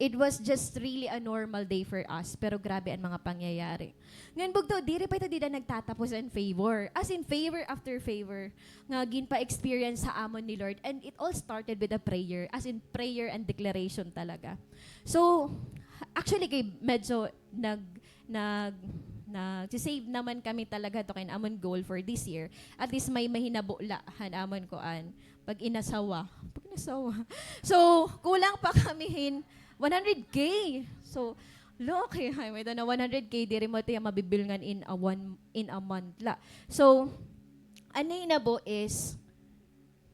It was just really a normal day for us, pero grabe an mga pangyayari. Ngan, bugto, diri pa ito dida nagtatapos an favor. As in, favor after favor nga ginpa-experience ha amon ni Lord. And it all started with a prayer. As in, prayer and declaration talaga. So, actually, kay medyo nag-, nag-, nag-save naman kami talaga to kay amon goal for this year. At least may mahinabo la han amon kuan. Pag-inasawa. Pag-inasawa. So, kulang pa kami hin one hundred K. So, lo, okay, hay, may-ada na one hundred K, diri mo tiya mabibilngan in a one, in a month la. So, an nahinabo is,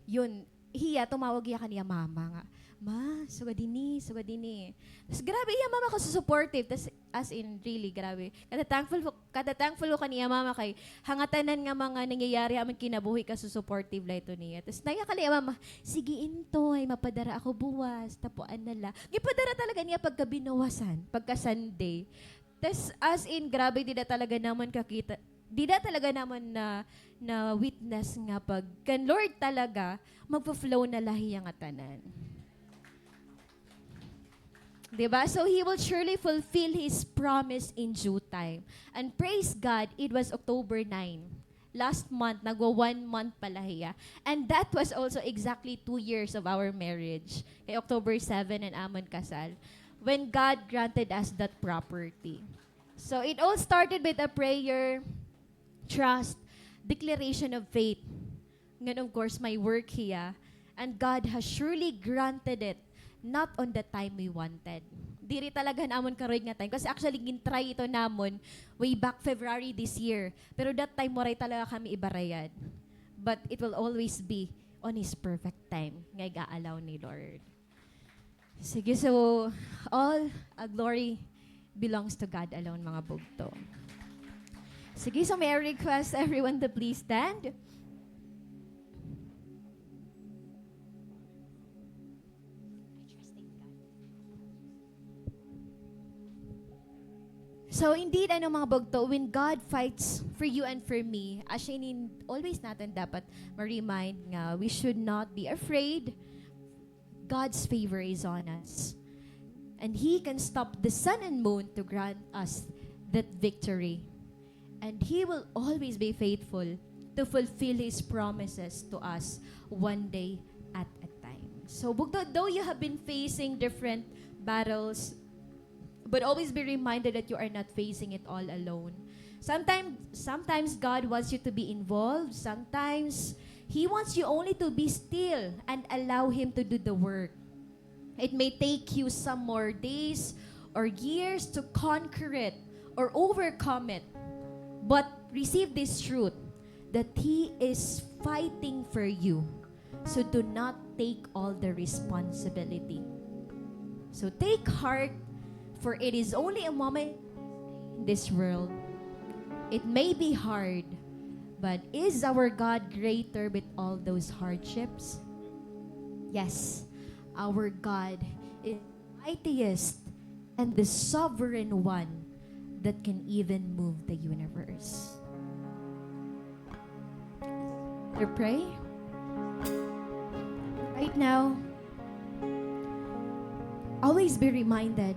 yun, hiya, tumawag hiya kan iya mama nga, "Ma, sugad hini, sugad hini." Tas grabe, iya mama kasusupportive. Tas, as in, really, grabe. Kada thankful ko, kada thankful ko kan iya mama kay ha ngatanan nga mga nangyayari ha amon kinabuhi, kasusupportive la ito niya. Tas naiya kan iya mama, "Sige, Intoy, mapadara ako buwas, tapuan na la." Gipadara talaga niya pagka binuwasan, pagka Sunday. Tas, as in, grabe, dida talaga namon kakita, dida talaga namon na, na-witness nga pag kan Lord talaga, magfo-flow na la hiya ngatanan. Di ba? So, He will surely fulfill His promise in due time. And praise God, it was October nine. Last month, nagwa-one month pa la hiya. And that was also exactly two years of our marriage. Kay October seven an amon kasal. When God granted us that property. So, it all started with a prayer, trust, declaration of faith. Ngan, of course, may work hiya. And God has surely granted it, not on the time we wanted. Diri talaga han amon karoy nga time. Kasi actually, gin-try ito namon way back February this year. Pero that time, waray talaga kami ibarayad. But it will always be on His perfect time nga iga-allow ni Lord. Sige, so, all, uh, glory belongs to God alone, mga bugto. Sige, so may I request everyone to please stand. So, indeed, ano, mga bugto, when God fights for you and for me, as in, always natin dapat ma-remind nga we should not be afraid. God's favor is on us. And He can stop the sun and moon to grant us that victory. And He will always be faithful to fulfill His promises to us one day at a time. So, bugto, though you have been facing different battles, but always be reminded that you are not facing it all alone. Sometimes, sometimes God wants you to be involved. Sometimes He wants you only to be still and allow Him to do the work. It may take you some more days or years to conquer it or overcome it. But receive this truth, that He is fighting for you. So do not take all the responsibility. So take heart, for it is only a moment in this world. It may be hard, but is our God greater with all those hardships? Yes, our God is mightiest and the sovereign one that can even move the universe. To pray. Right now, always be reminded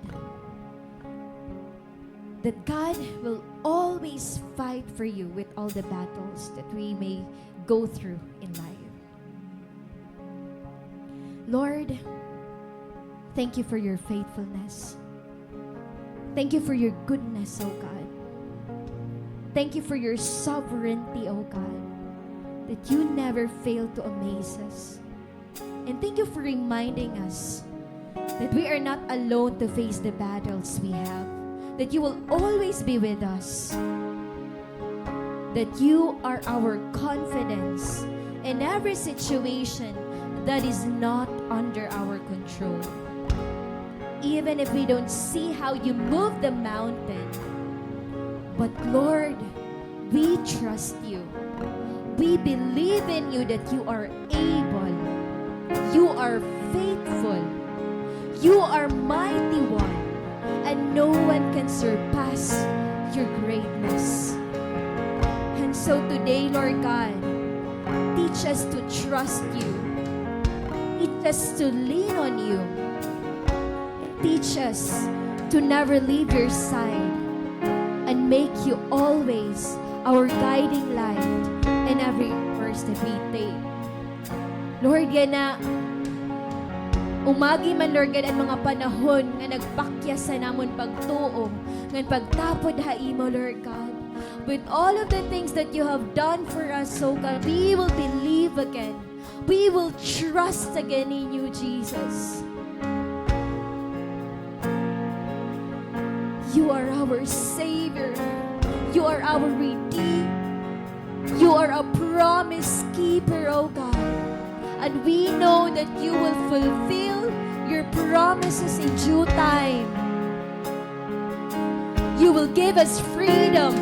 that God will always fight for you with all the battles that we may go through in life. Lord, thank you for your faithfulness. Thank you for your goodness, O God. Thank you for your sovereignty, O God, that you never fail to amaze us. And thank you for reminding us that we are not alone to face the battles we have, that you will always be with us, that you are our confidence in every situation that is not under our control. Even if we don't see how you move the mountain, but Lord, we trust you. We believe in you that you are able. You are faithful. You are mighty one. And no one can surpass your greatness. And so today, Lord God, teach us to trust you. Teach us to lean on you. Teach us to never leave your side and make you always our guiding light in every course that we take. Lord, yana, umagi man, Lord God, an mga panahon nga nagpakyas han amon pagtuo, ngan pagtapod ha imo, Lord God. With all of the things that you have done for us, oh God, we will believe again. We will trust again in you, Jesus. You are our Savior. You are our Redeemer. You are a promise keeper, oh God. And we know that you will fulfill your promises in due time. You will give us freedom.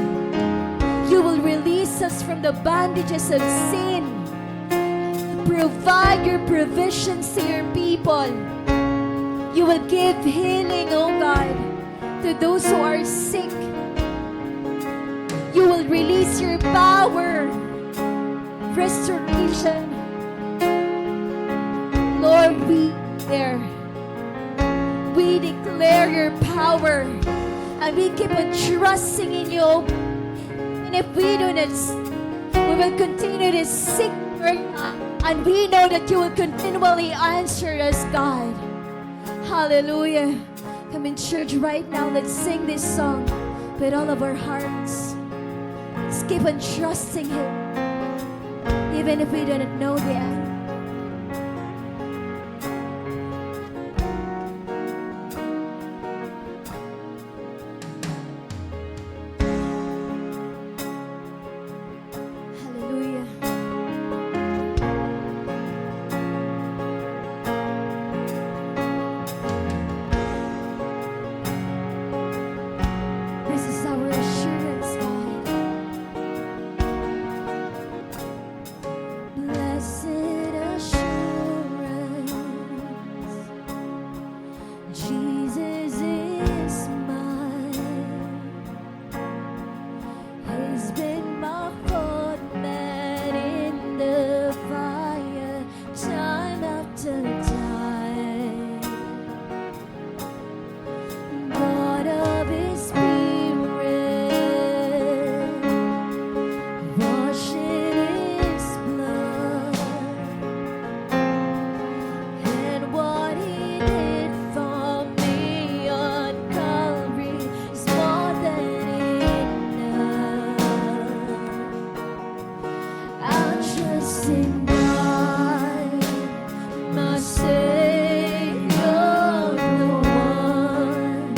You will release us from the bondages of sin. Provide your provisions to your people. You will give healing, oh God, to those who are sick. You will release your power, restoration. Lord, we there. We declare your power, and we keep on trusting in you. And if we do not, s- we will continue to seek, Lord, and we know that you will continually answer us, God. Hallelujah. Come in, church, right now. Let's sing this song with all of our hearts. Let's keep on trusting him, even if we do not know the end. Hallelujah. This is our assurance, God. Blessed assurance, Jesus is mine. He's been my fourth man in the fire, time after time. Born of his Spirit, washed in his blood. And what he did for me on Calvary is more than enough. I trust in God, my Savior, the one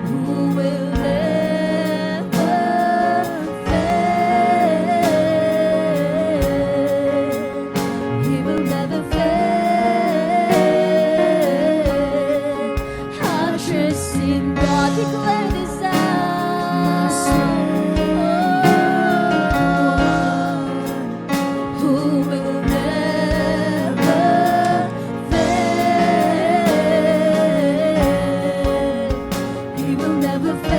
who will never fail. He will never fail. I trust in God. Declare this out. Who will never fail. He will never fail.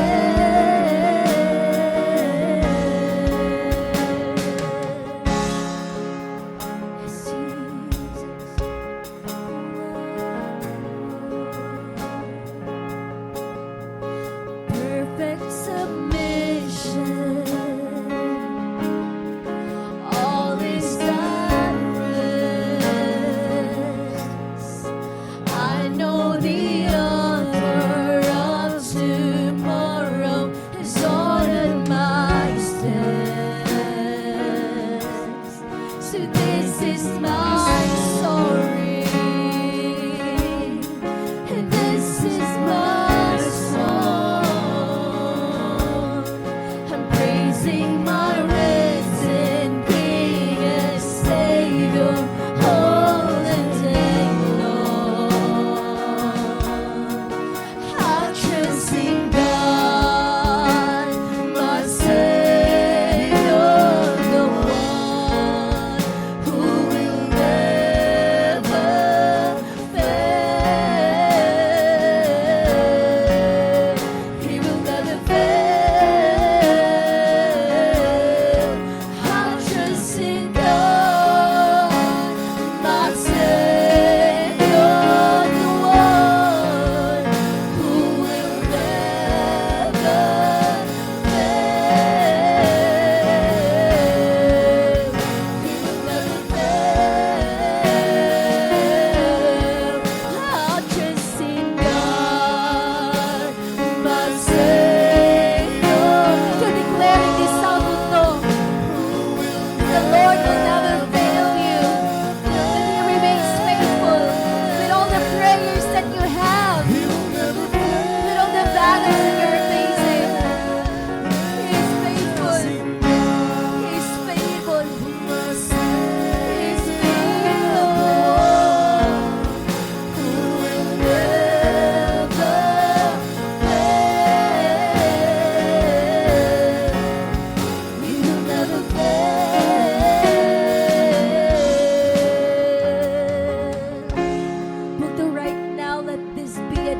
Yes, Jesus.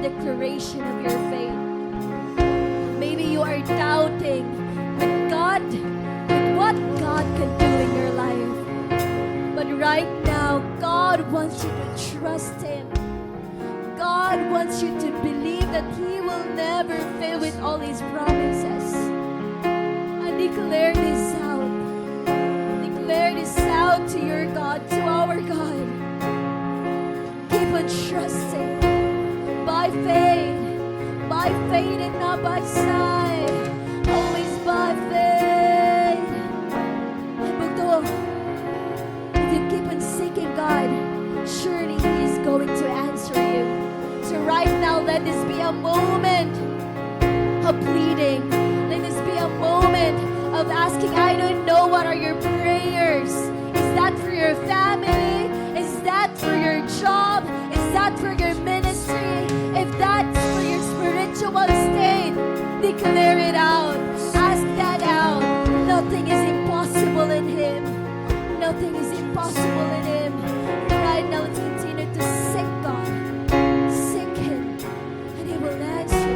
declaration of your faith. Maybe you are doubting with God, with what God can do in your life. But right now, God wants you to trust Him. God wants you to believe that He will never fail with all His promises. And declare this out. Declare this out to your God, to our God. Keep on trusting. By faith. By faith and not by sight. Always by faith. Ay, bugto. If you keep on seeking God, surely He is going to answer you. So right now, let this be a moment of pleading. Let this be a moment of asking. I don't know what are your prayers. Is that for your family? Is that for your job? Is that for your ministry? If that's for your spiritual state, declare it out. Ask that out. Nothing is impossible in Him. Nothing is impossible in Him. Right now, let's continue to seek God. Seek Him. And He will answer.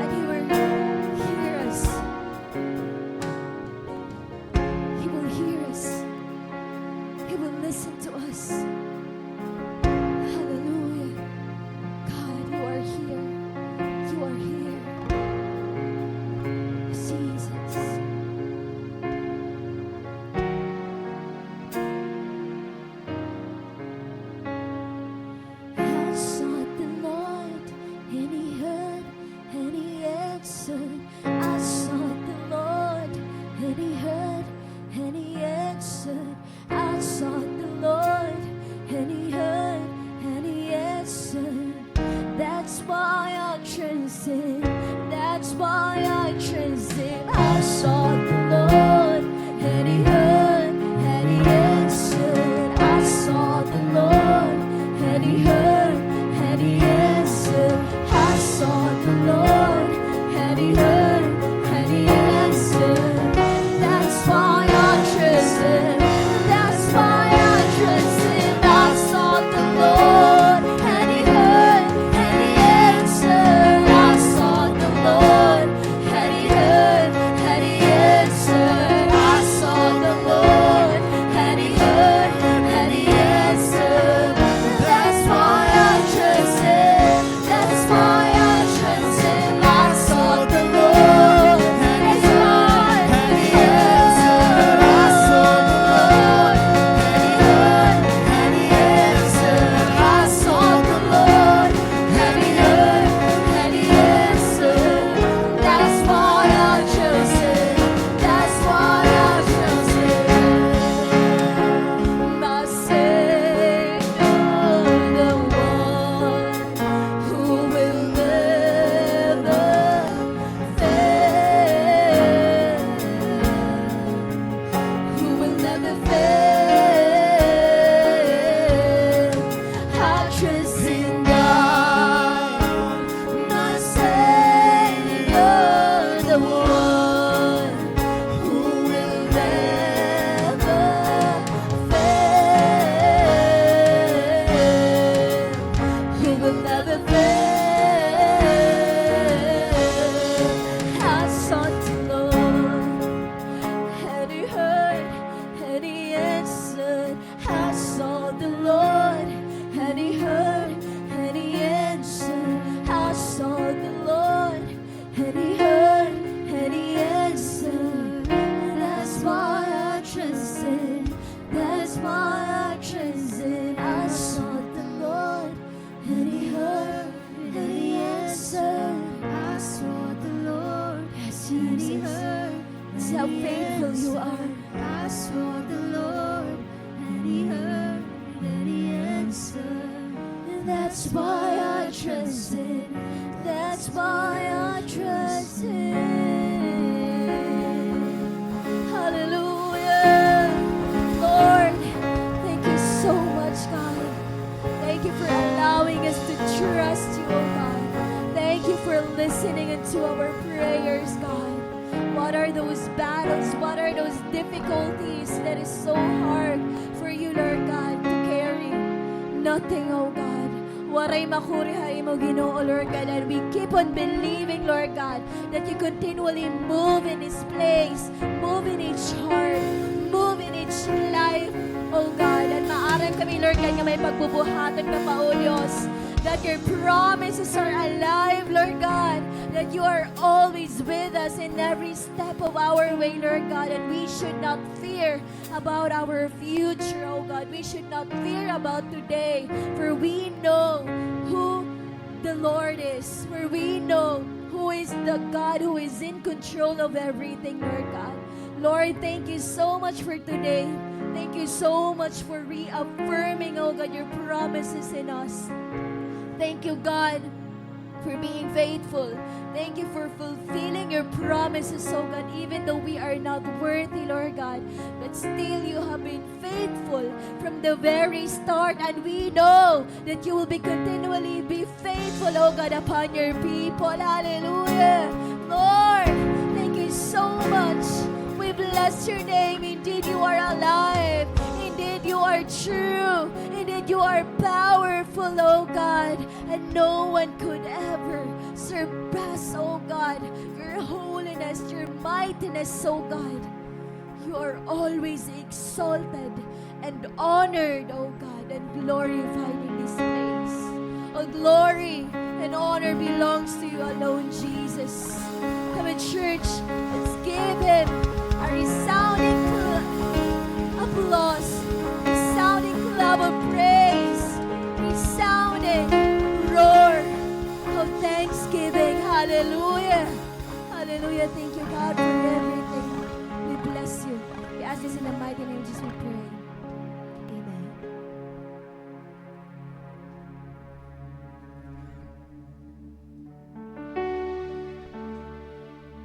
And He will hear us. He will hear us. He will listen to us. Hallelujah. God, you are here. You are here. Jesus. I sought the Lord, and He heard, and He answered. I sought the Lord, and He heard, and He answered. I sought the Lord, and He heard, and He answered. That's why I trust Him. That's why I trust Him. I sought the Lord, and He heard, and He answered. I sought the Lord, and He heard, and He answered. I sought the Lord, and He heard, and He answered. That's why I trust Him. That's why I trust Him. I sought the Lord, and He heard, and He answered. I sought the Lord, and He heard, and He answered. I sought the Lord, and He heard, and He answered. That's why I trust Him. That's why I trust Him. I sought the Lord, and He heard, and He answered. I sought the Lord, and He heard, and He answered. I sought the Lord, and He heard, and He answered. That's why I trust Him. That's why I trust Him. My Savior, the one who will never fail, who will never fail. I trust in God, my Savior, the one who will never fail, who will never fail. I sought the Lord, and He heard, and He answered. I sought the Lord, and He heard, and He answered. I sought the Lord, and He heard, and He answered. That's why I trust Him. That's why I trust Him. I sought the Lord, and He heard, and He answered. I sought the Lord, yes, and He heard, and He answered. That's how faithful you are. I sought the Lord, and He heard, and He answered. And that's why I trust Him. That's why I trust Him. Hallelujah. Lord, thank you so much, God. Thank you for allowing us to trust you, oh God. Thank you for listening unto our prayers, God. What are those battles? What are those difficulties that is so hard for you, Lord God, to carry? Nothing, oh God. Waray makuri ha imo, Ginoo, Lord God, and we keep on believing, Lord God, that you continually move in this place, move in each heart, move in each life, oh God. At maaram kami, Lord God, nga may pagbubuhaton ka pa, oh Diyos, that your promises are alive, Lord God, that you are always with us in every step of our way, Lord God, and we should not fear about our future, oh God. We should not fear about today, for we know who the Lord is, for we know who is the God who is in control of everything, Lord God. Lord, thank you so much for today. Thank you so much for reaffirming, oh God, your promises in us. Thank you, God, for being faithful. Thank you for fulfilling your promises, oh God, even though we are not worthy, Lord God, but still you have been faithful from the very start, and we know that you will be continually be faithful, oh God, upon your people. Hallelujah. Lord, thank you so much. We bless your name. Indeed, you are alive. Indeed, you are true. Indeed, you are powerful, oh God. And no one could ever surpass, oh God, your holiness, your mightiness, oh God. You are always exalted and honored, oh God, and glorified in this place. All glory and honor belongs to you alone, Jesus. Come on, church, let's give him a resounding cl-, applause, resounding clap of praise, resounding roar of thanksgiving. Hallelujah. Hallelujah. Thank you, God, for everything. We bless you. We ask this in the mighty name of Jesus, we pray. Amen.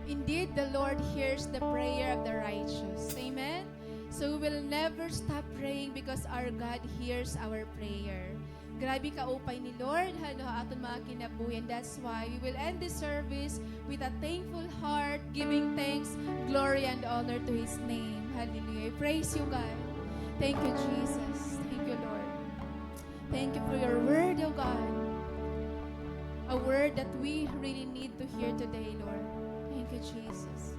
Indeed, the Lord hears the prayer of the righteous. Amen. So we will never stop praying because our God hears our prayer. Grabe kaupay ni Lord, halo, ha aton mga kinabuhi. And that's why we will end this service with a thankful heart, giving thanks, glory, and honor to His name. Hallelujah. Praise you, God. Thank you, Jesus. Thank you, Lord. Thank you for your word, oh God. A word that we really need to hear today, Lord. Thank you, Jesus.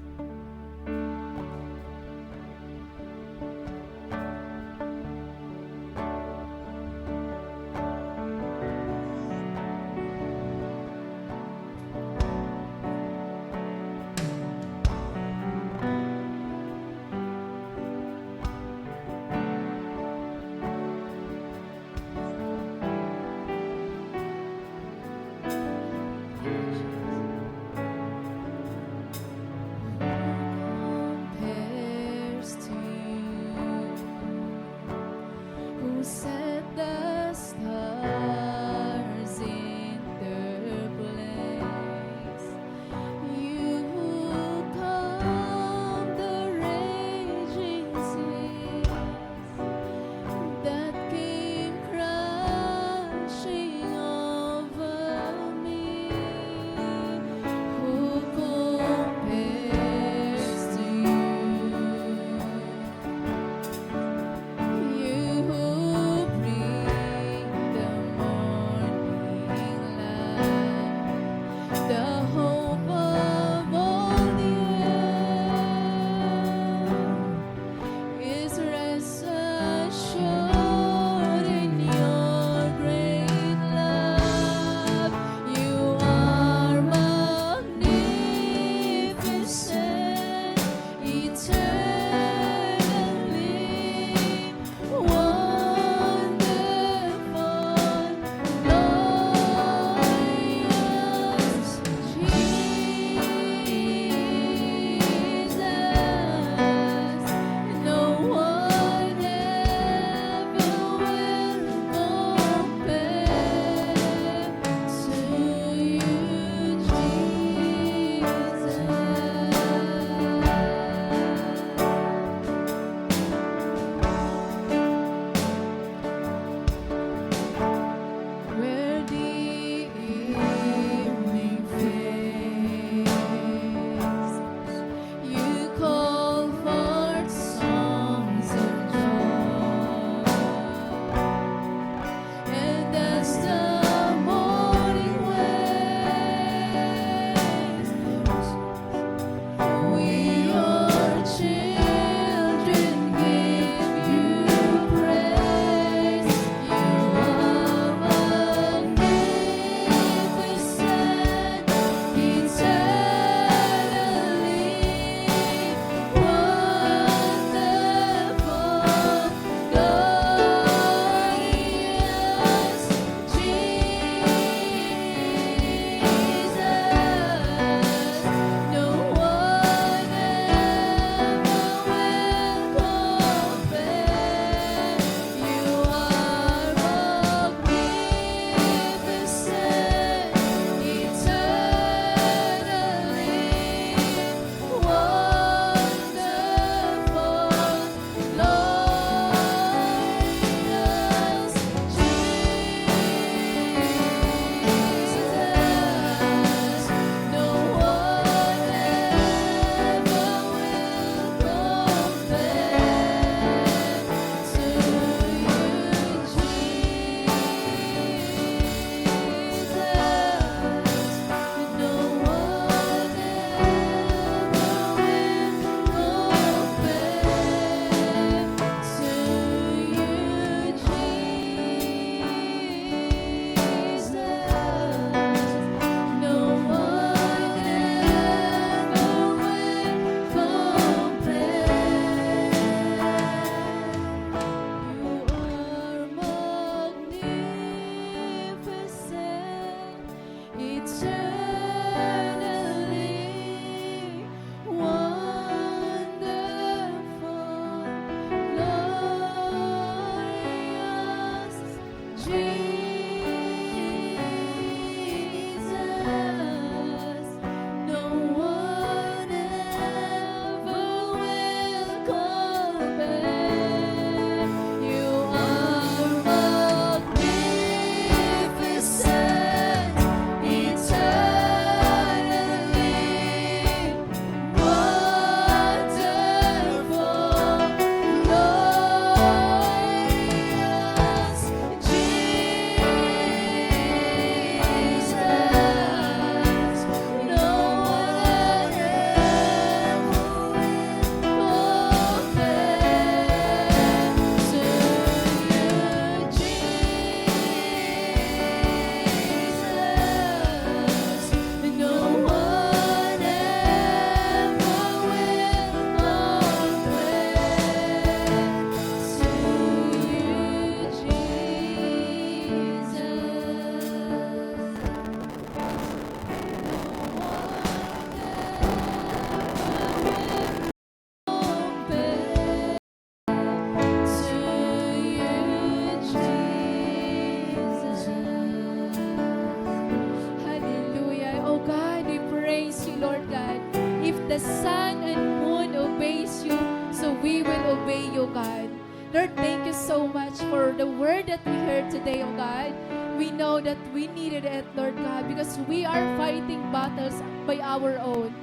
The sun and moon obeys you, so we will obey you, God. Lord, thank you so much for the word that we heard today, oh God. We know that we needed it, Lord God, because we are fighting battles by our own.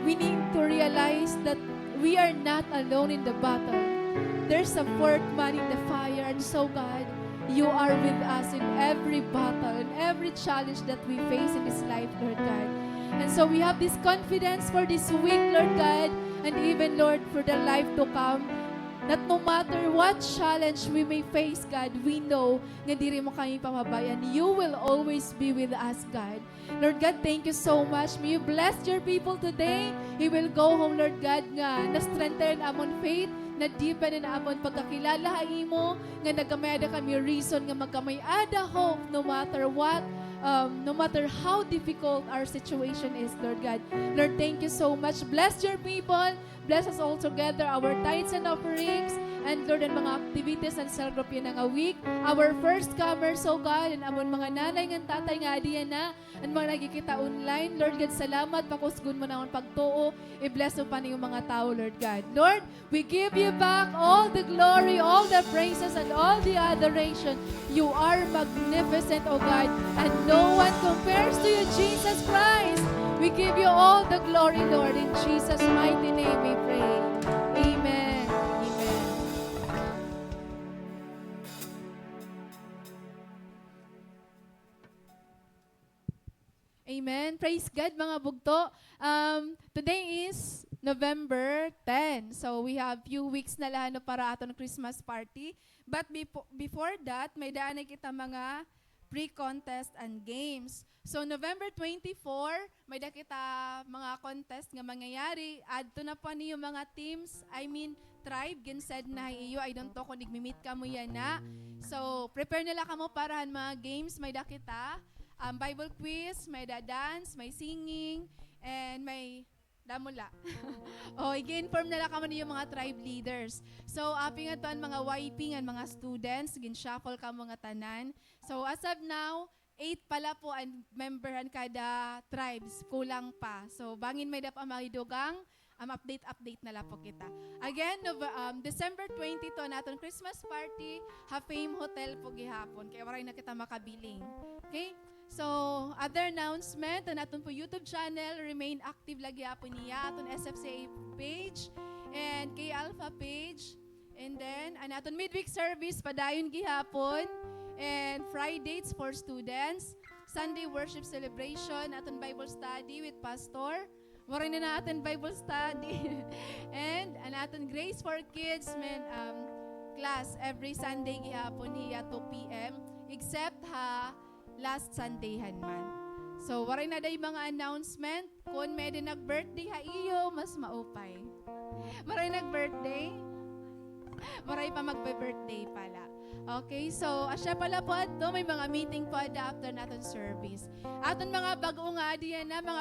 We need to realize that we are not alone in the battle. There's a fourth man in the fire, and so, God, you are with us in every battle, in every challenge that we face in this life, Lord God. And so we have this confidence for this week, Lord God, and even, Lord, for the life to come, that no matter what challenge we may face, God, we know nga diri mo kami pamabayaan. You will always be with us, God. Lord God, thank you so much. May you bless your people today. We will go home, Lord God, nga na-strengthen amon faith, na-deepen an amon pagkakilala ha imo, nga nagamay-ada kami reason nga magkamay-ada hope no matter what, um, no matter how difficult our situation is, Lord God. Lord, thank you so much. Bless your people. Bless us all together, our tithes and offerings, and Lord, an mga activities and cell group yana nga week. Our first comers, oh God, an amon mga nanay ngan tatay nga adi yana, an mga nagkikita online. Lord God, salamat, pakusgon mo na an pagtuo. I-bless mo pa an imo mga tawo, Lord God. Lord, we give you back all the glory, all the praises, and all the adoration. You are magnificent, O God, and no one compares to you, Jesus Christ. We give you all the glory, Lord. In Jesus' mighty name we pray. Amen. Amen. Amen. Praise God, mga bugto. Um, today is November ten. So, we have few weeks na la, no, para aton Christmas party. But befo-, before that, may-ada anay kita mga pre-contest and games. So, November twenty-four, may-ada kita mga contest nga mangyayari. Adto na po an iyo mga teams, I mean, tribe, ginsend na ha iyo. I don't know kon igmi-meet kamo yana. So, prepare na la kamo para han mga games. May-ada kita, um, Bible quiz, may-ada dance, may singing, and may damo la. O, ig-inform na la kamo han iyo mga tribe leaders. So, aping adto an mga Y P ngan mga students, gin-shuffle kamo ngatanan. So, as of now, eight pa la po an member han kada tribes, kulang pa. So, bangin may-ada pa maidugang, um, update-update na la po kita. Again, Nov-, um, December twenty-two an aton Christmas party, ha Fame Hotel po gihapon. Kay waray na kita makabiling. Okay? So, other announcement, an aton po YouTube channel, remain active la gihapon hiya, aton S F C A page, and K Alpha page. And then, an aton midweek service, padayon gihapon. And Fridays for students. Sunday worship celebration, aton Bible study with Pastor. Waray na naton Bible study. And an aton Grace for Kids, men, um, class every Sunday gihapon hiya two P M, except ha last Sunday han month. So, waray na day mga announcement. Kon may-ada nag-birthday ha iyo, mas maupay. Waray nag-birthday? Waray pa magbe-birthday pala. Okay, so, asya pala po adto, may mga meeting po adto after naton service. Aton mga bag-o nga adi yana, mga